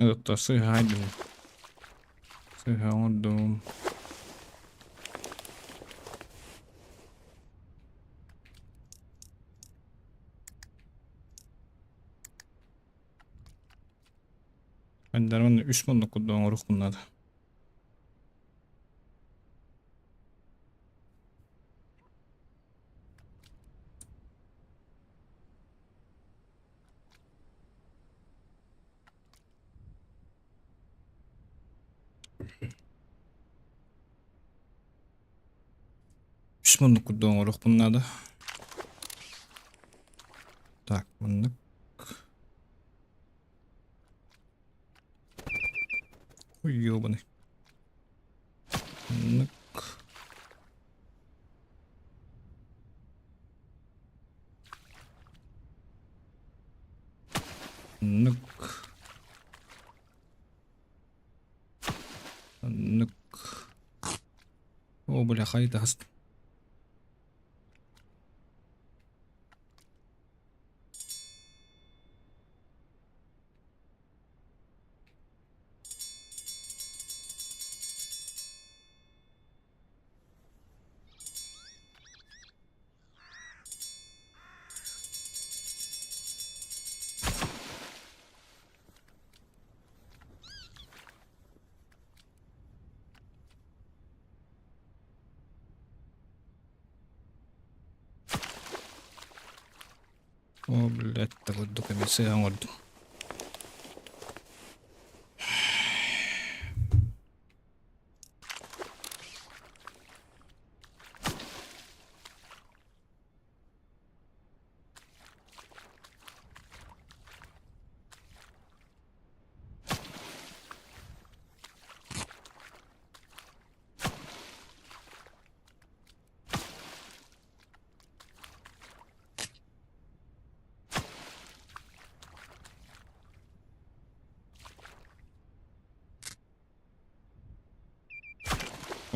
Это сыыһа айдым. Сыыһа оҥордум. Айдармын үс муннук курдук оҥоруохпун наада. Үс муннук курдук оҥоруохпун наада. Так, муннук. Ой, ёбаный. Муннук. Муннук. Муннук. О, бля, хайда хаст. О, блядь, курдук эмиэ сыыһа оҥордум.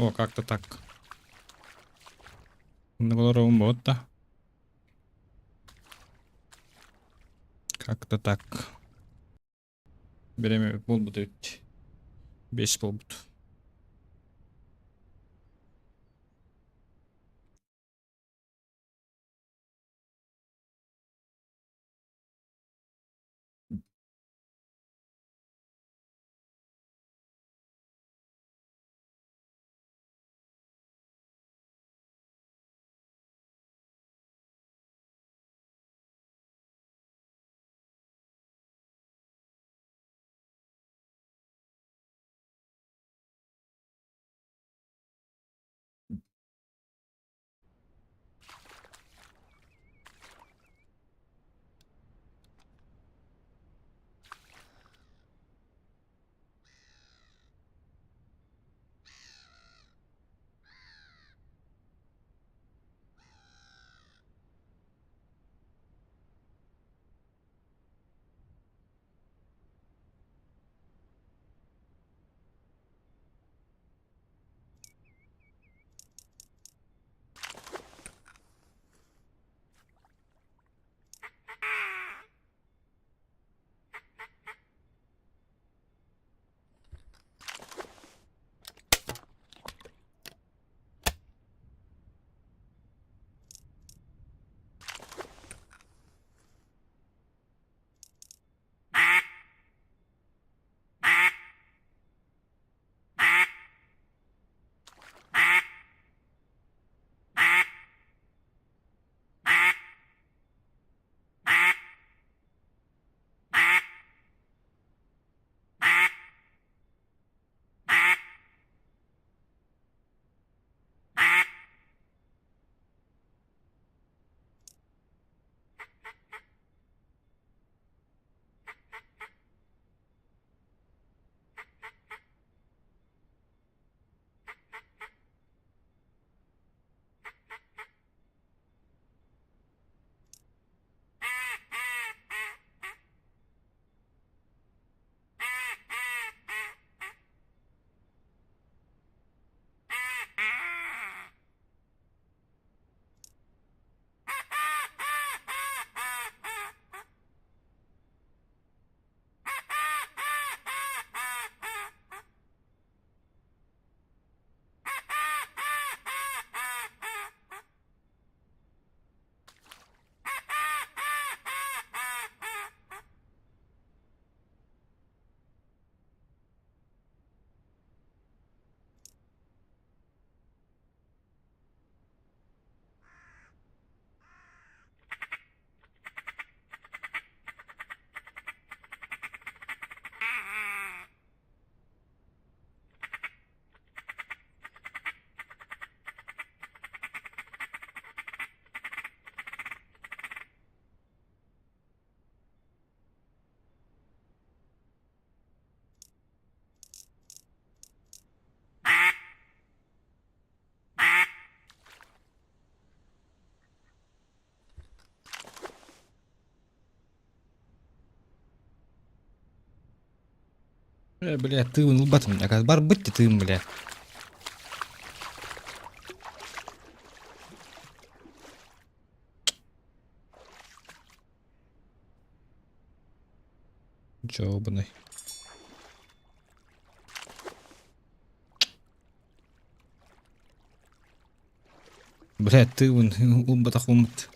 О, как-то так. Олорон буолта. Как-то так. Бириэмэ буолбут эбит. 5 буолбут. Бля, тыын ылбатым. Барбыт тыын, бля. Жобаный. Бля, тыын ылбатах умут.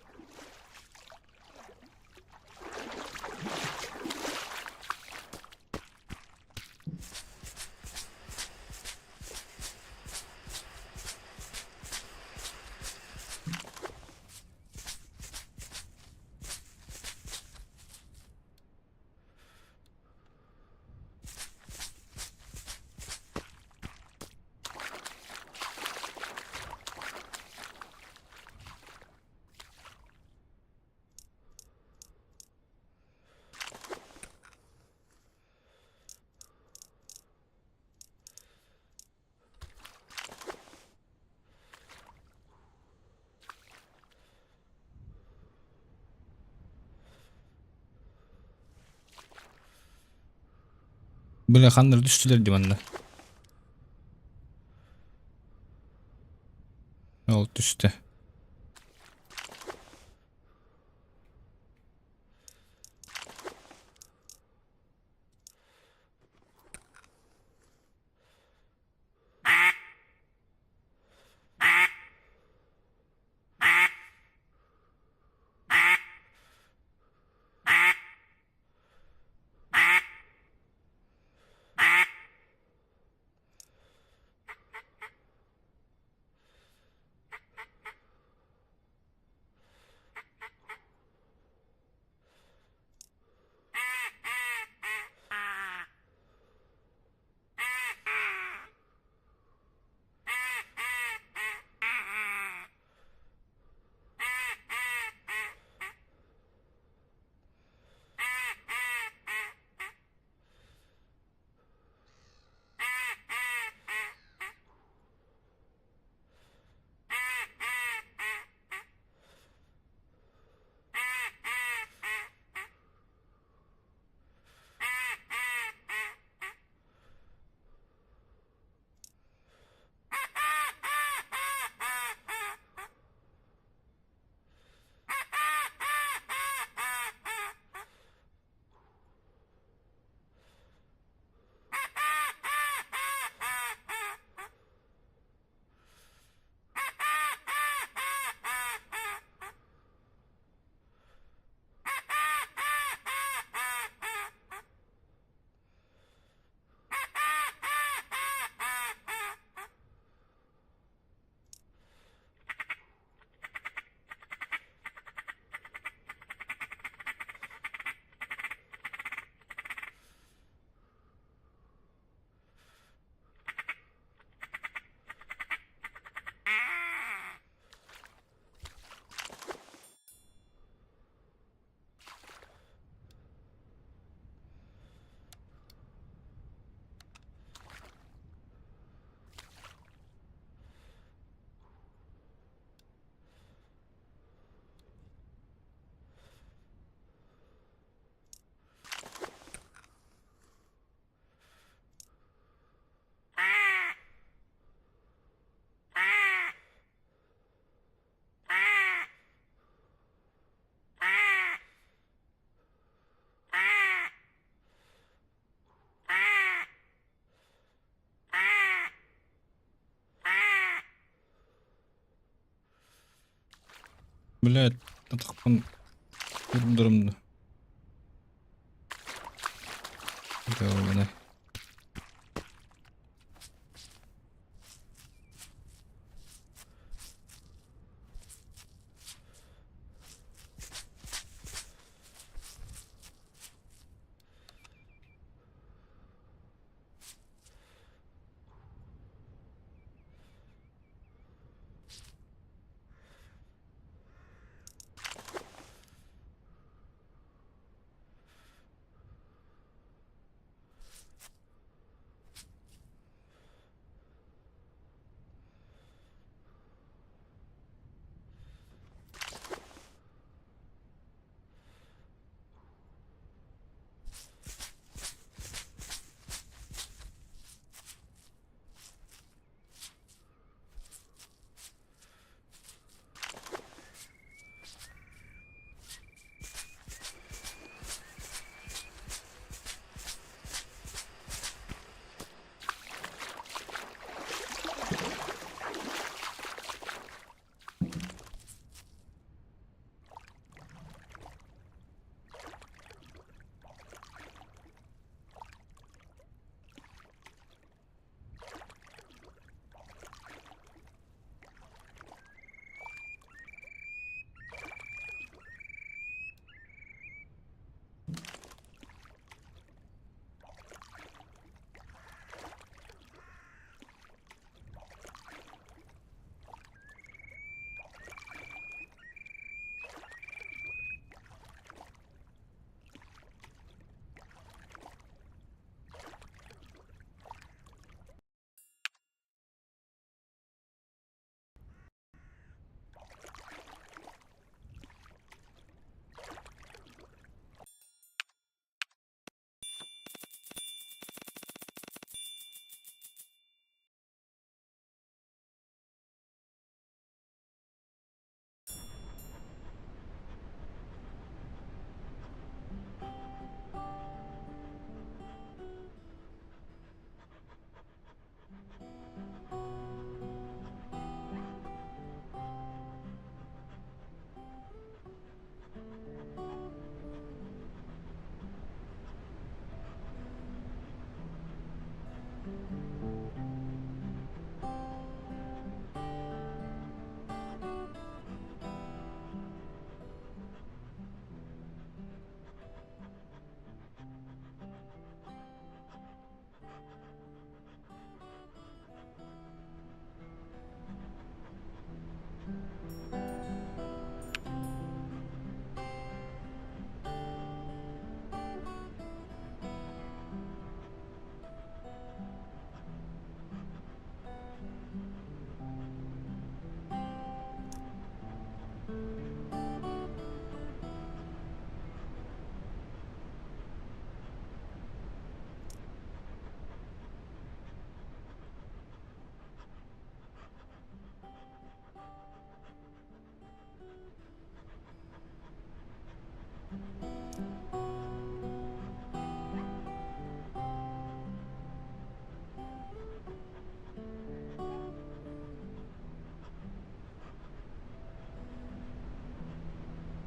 Бля, ханна түстүлэр дии манна. Ол түстэ. Блядь, атахпын турдурумду. Жобаный.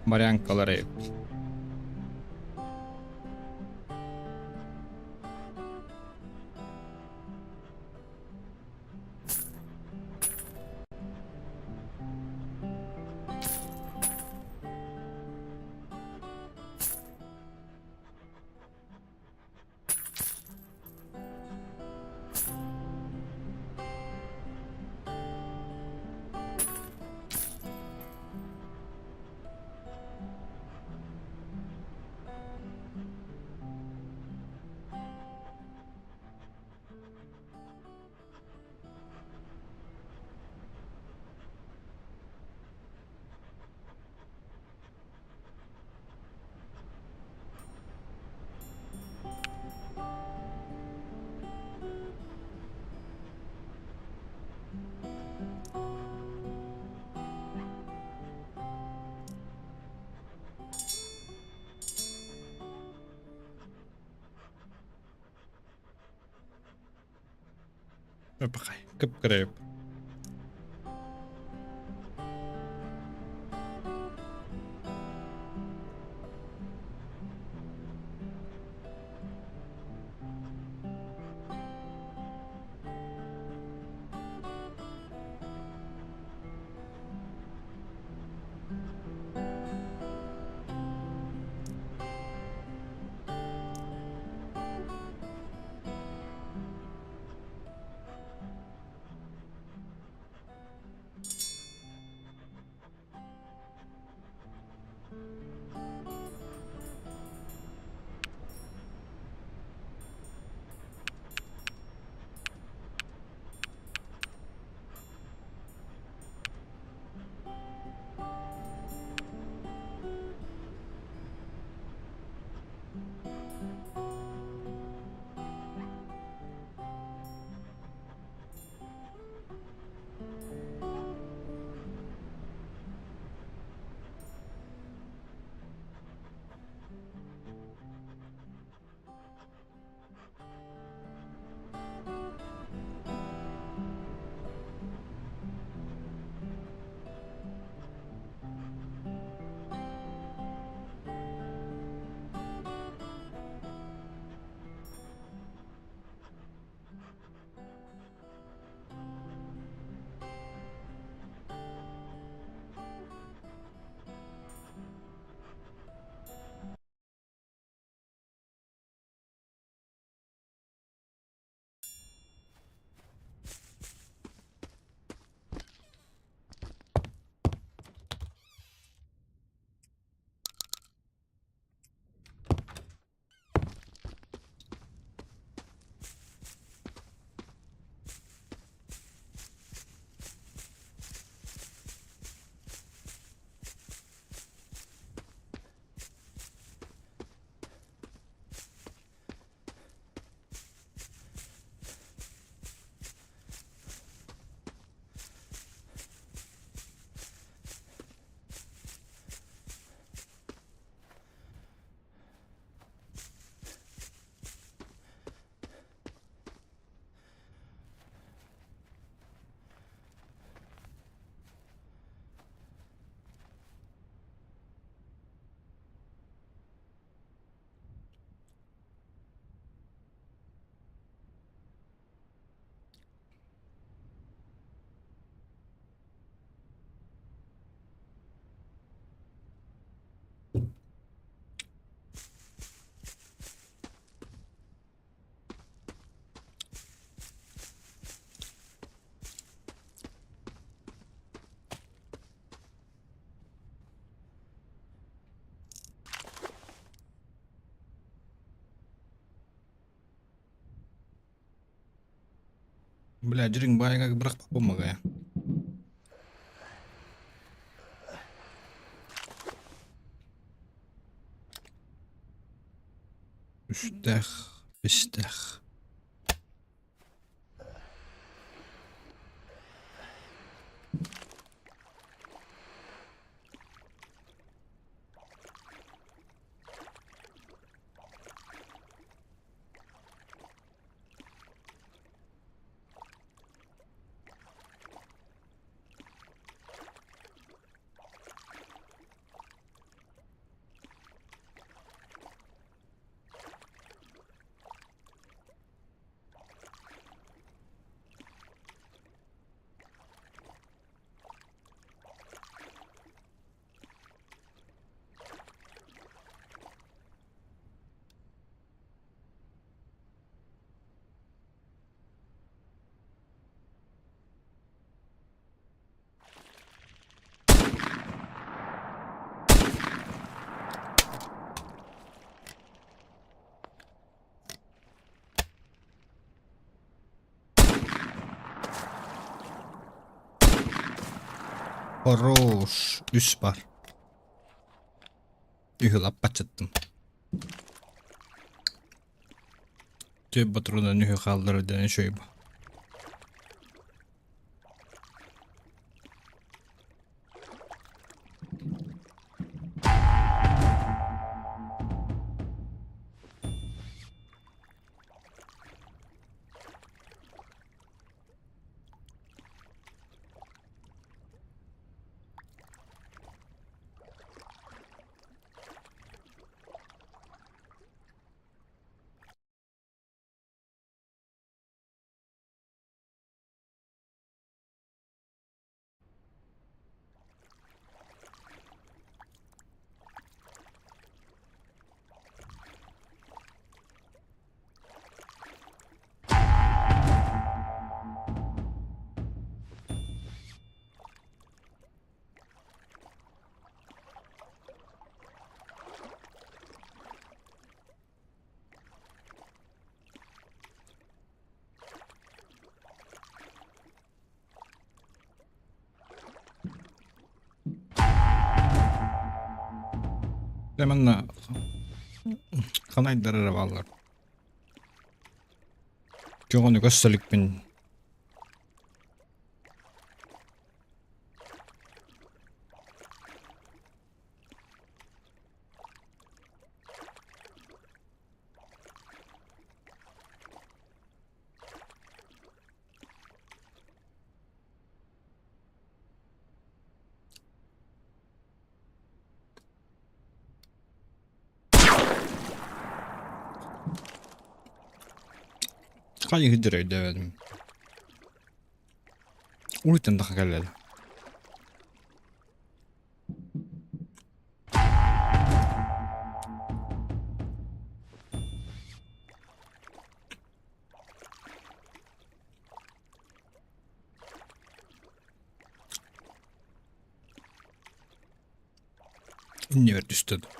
Морянкалары. Кып-кыра. Бля, дьириҥ баайга бырахпаппын. Үстэх, бистэх. Хорош! Үс бар. Үһү лаппаччыттым. Түөрт ботуруонан үһү хааллар диэн үчүгэй бу. Дьэ манна ханайдар эрэ бааллар. Көҕөнү көссө иликпин. Хайыһыдыр өйдөөбөтүм. Улуйтан да кэллэ. Иннибэр түстэ дуу.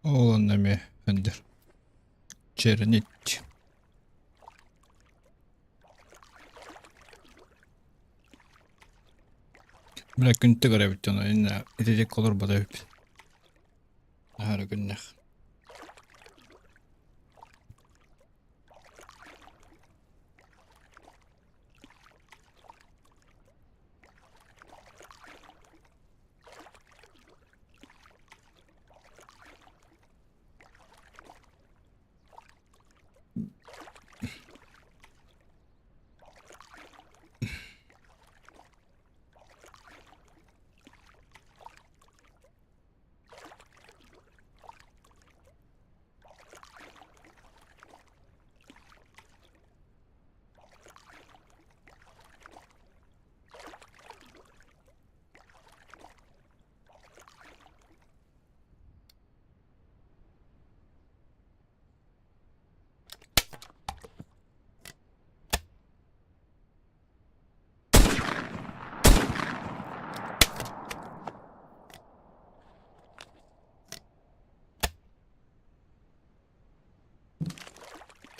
Ол онно эмиэ өндөр. Чернить. Бля күнтэ көрөбүт ону инна итидик олорбото эбиппит. Аһара күннэх.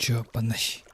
Чопанай.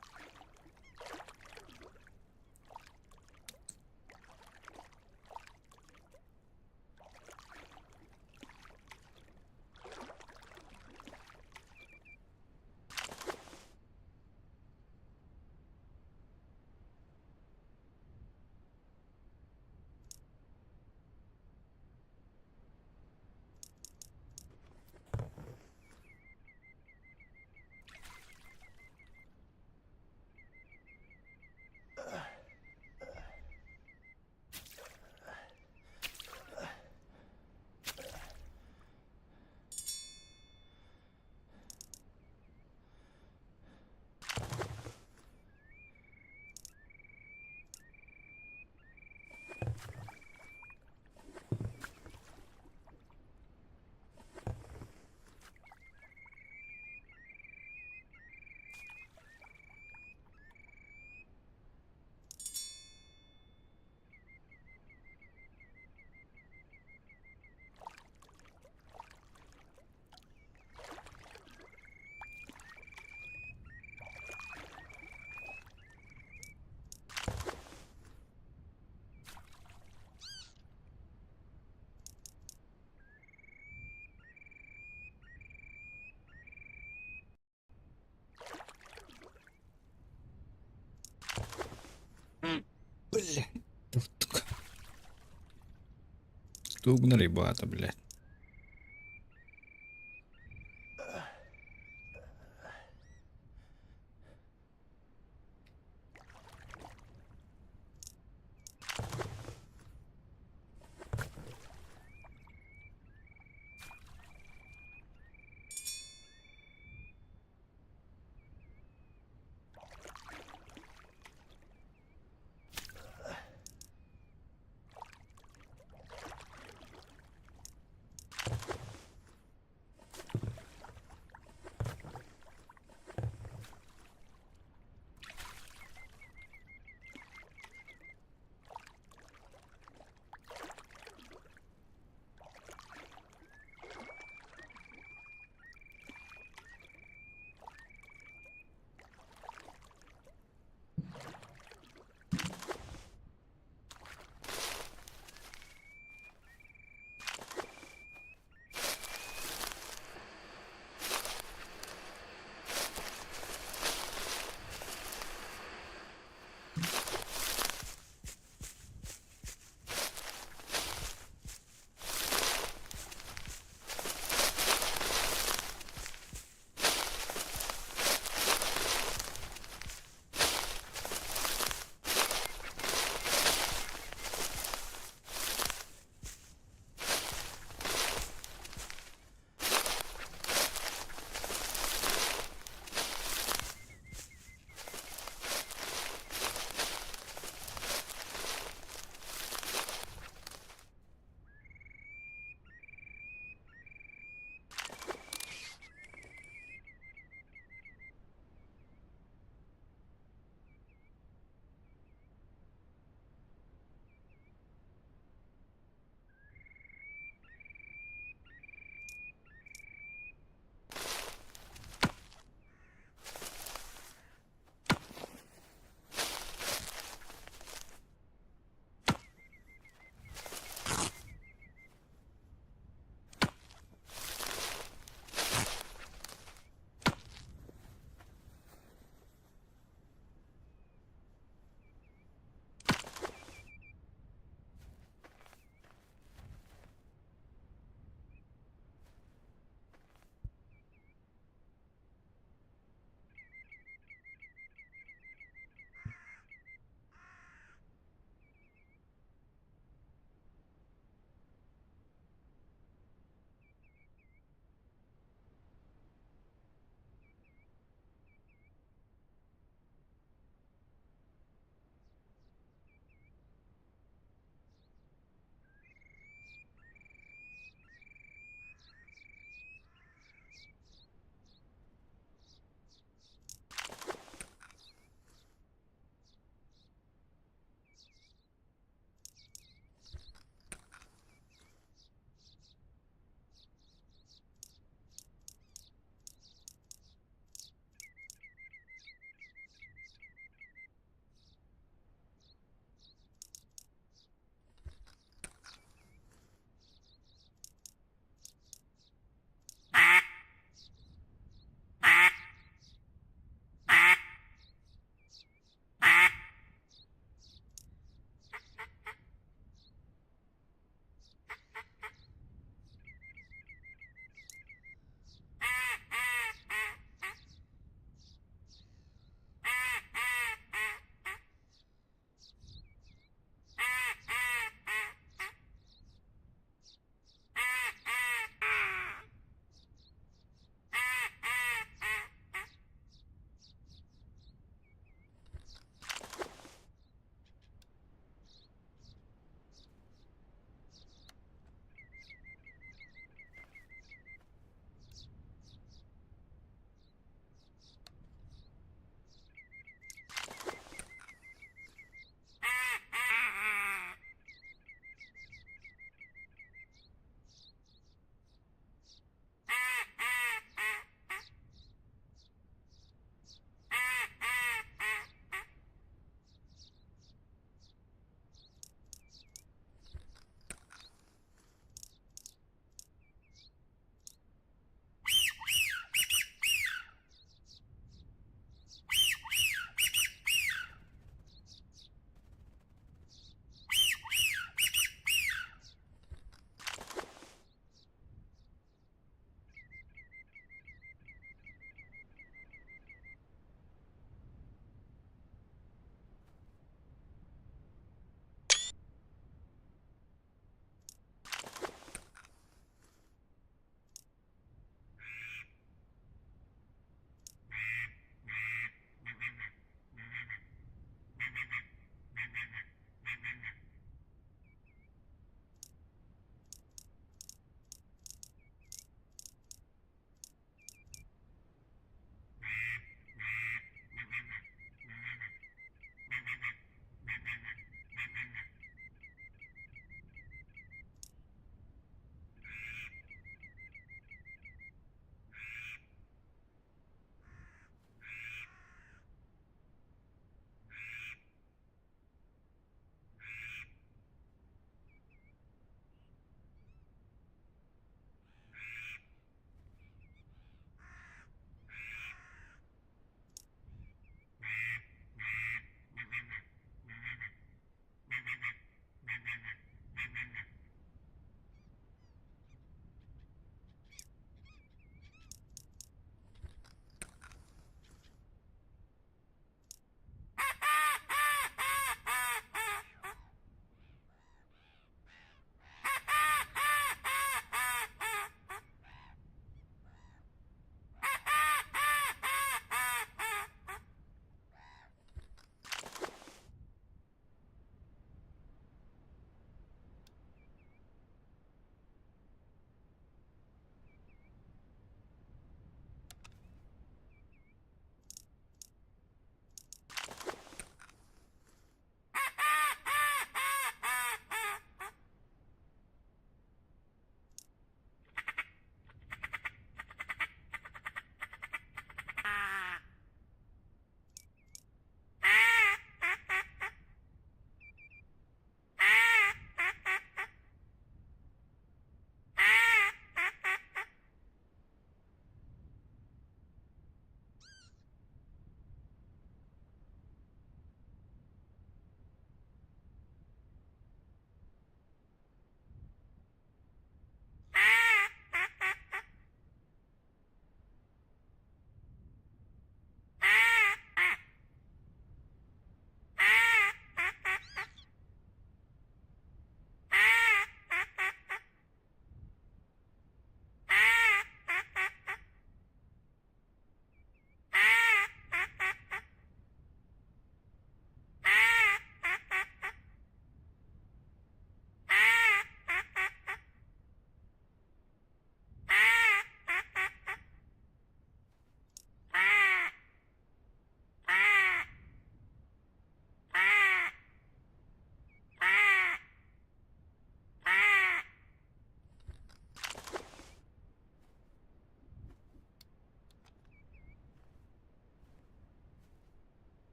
Тугунарый баата, блядь?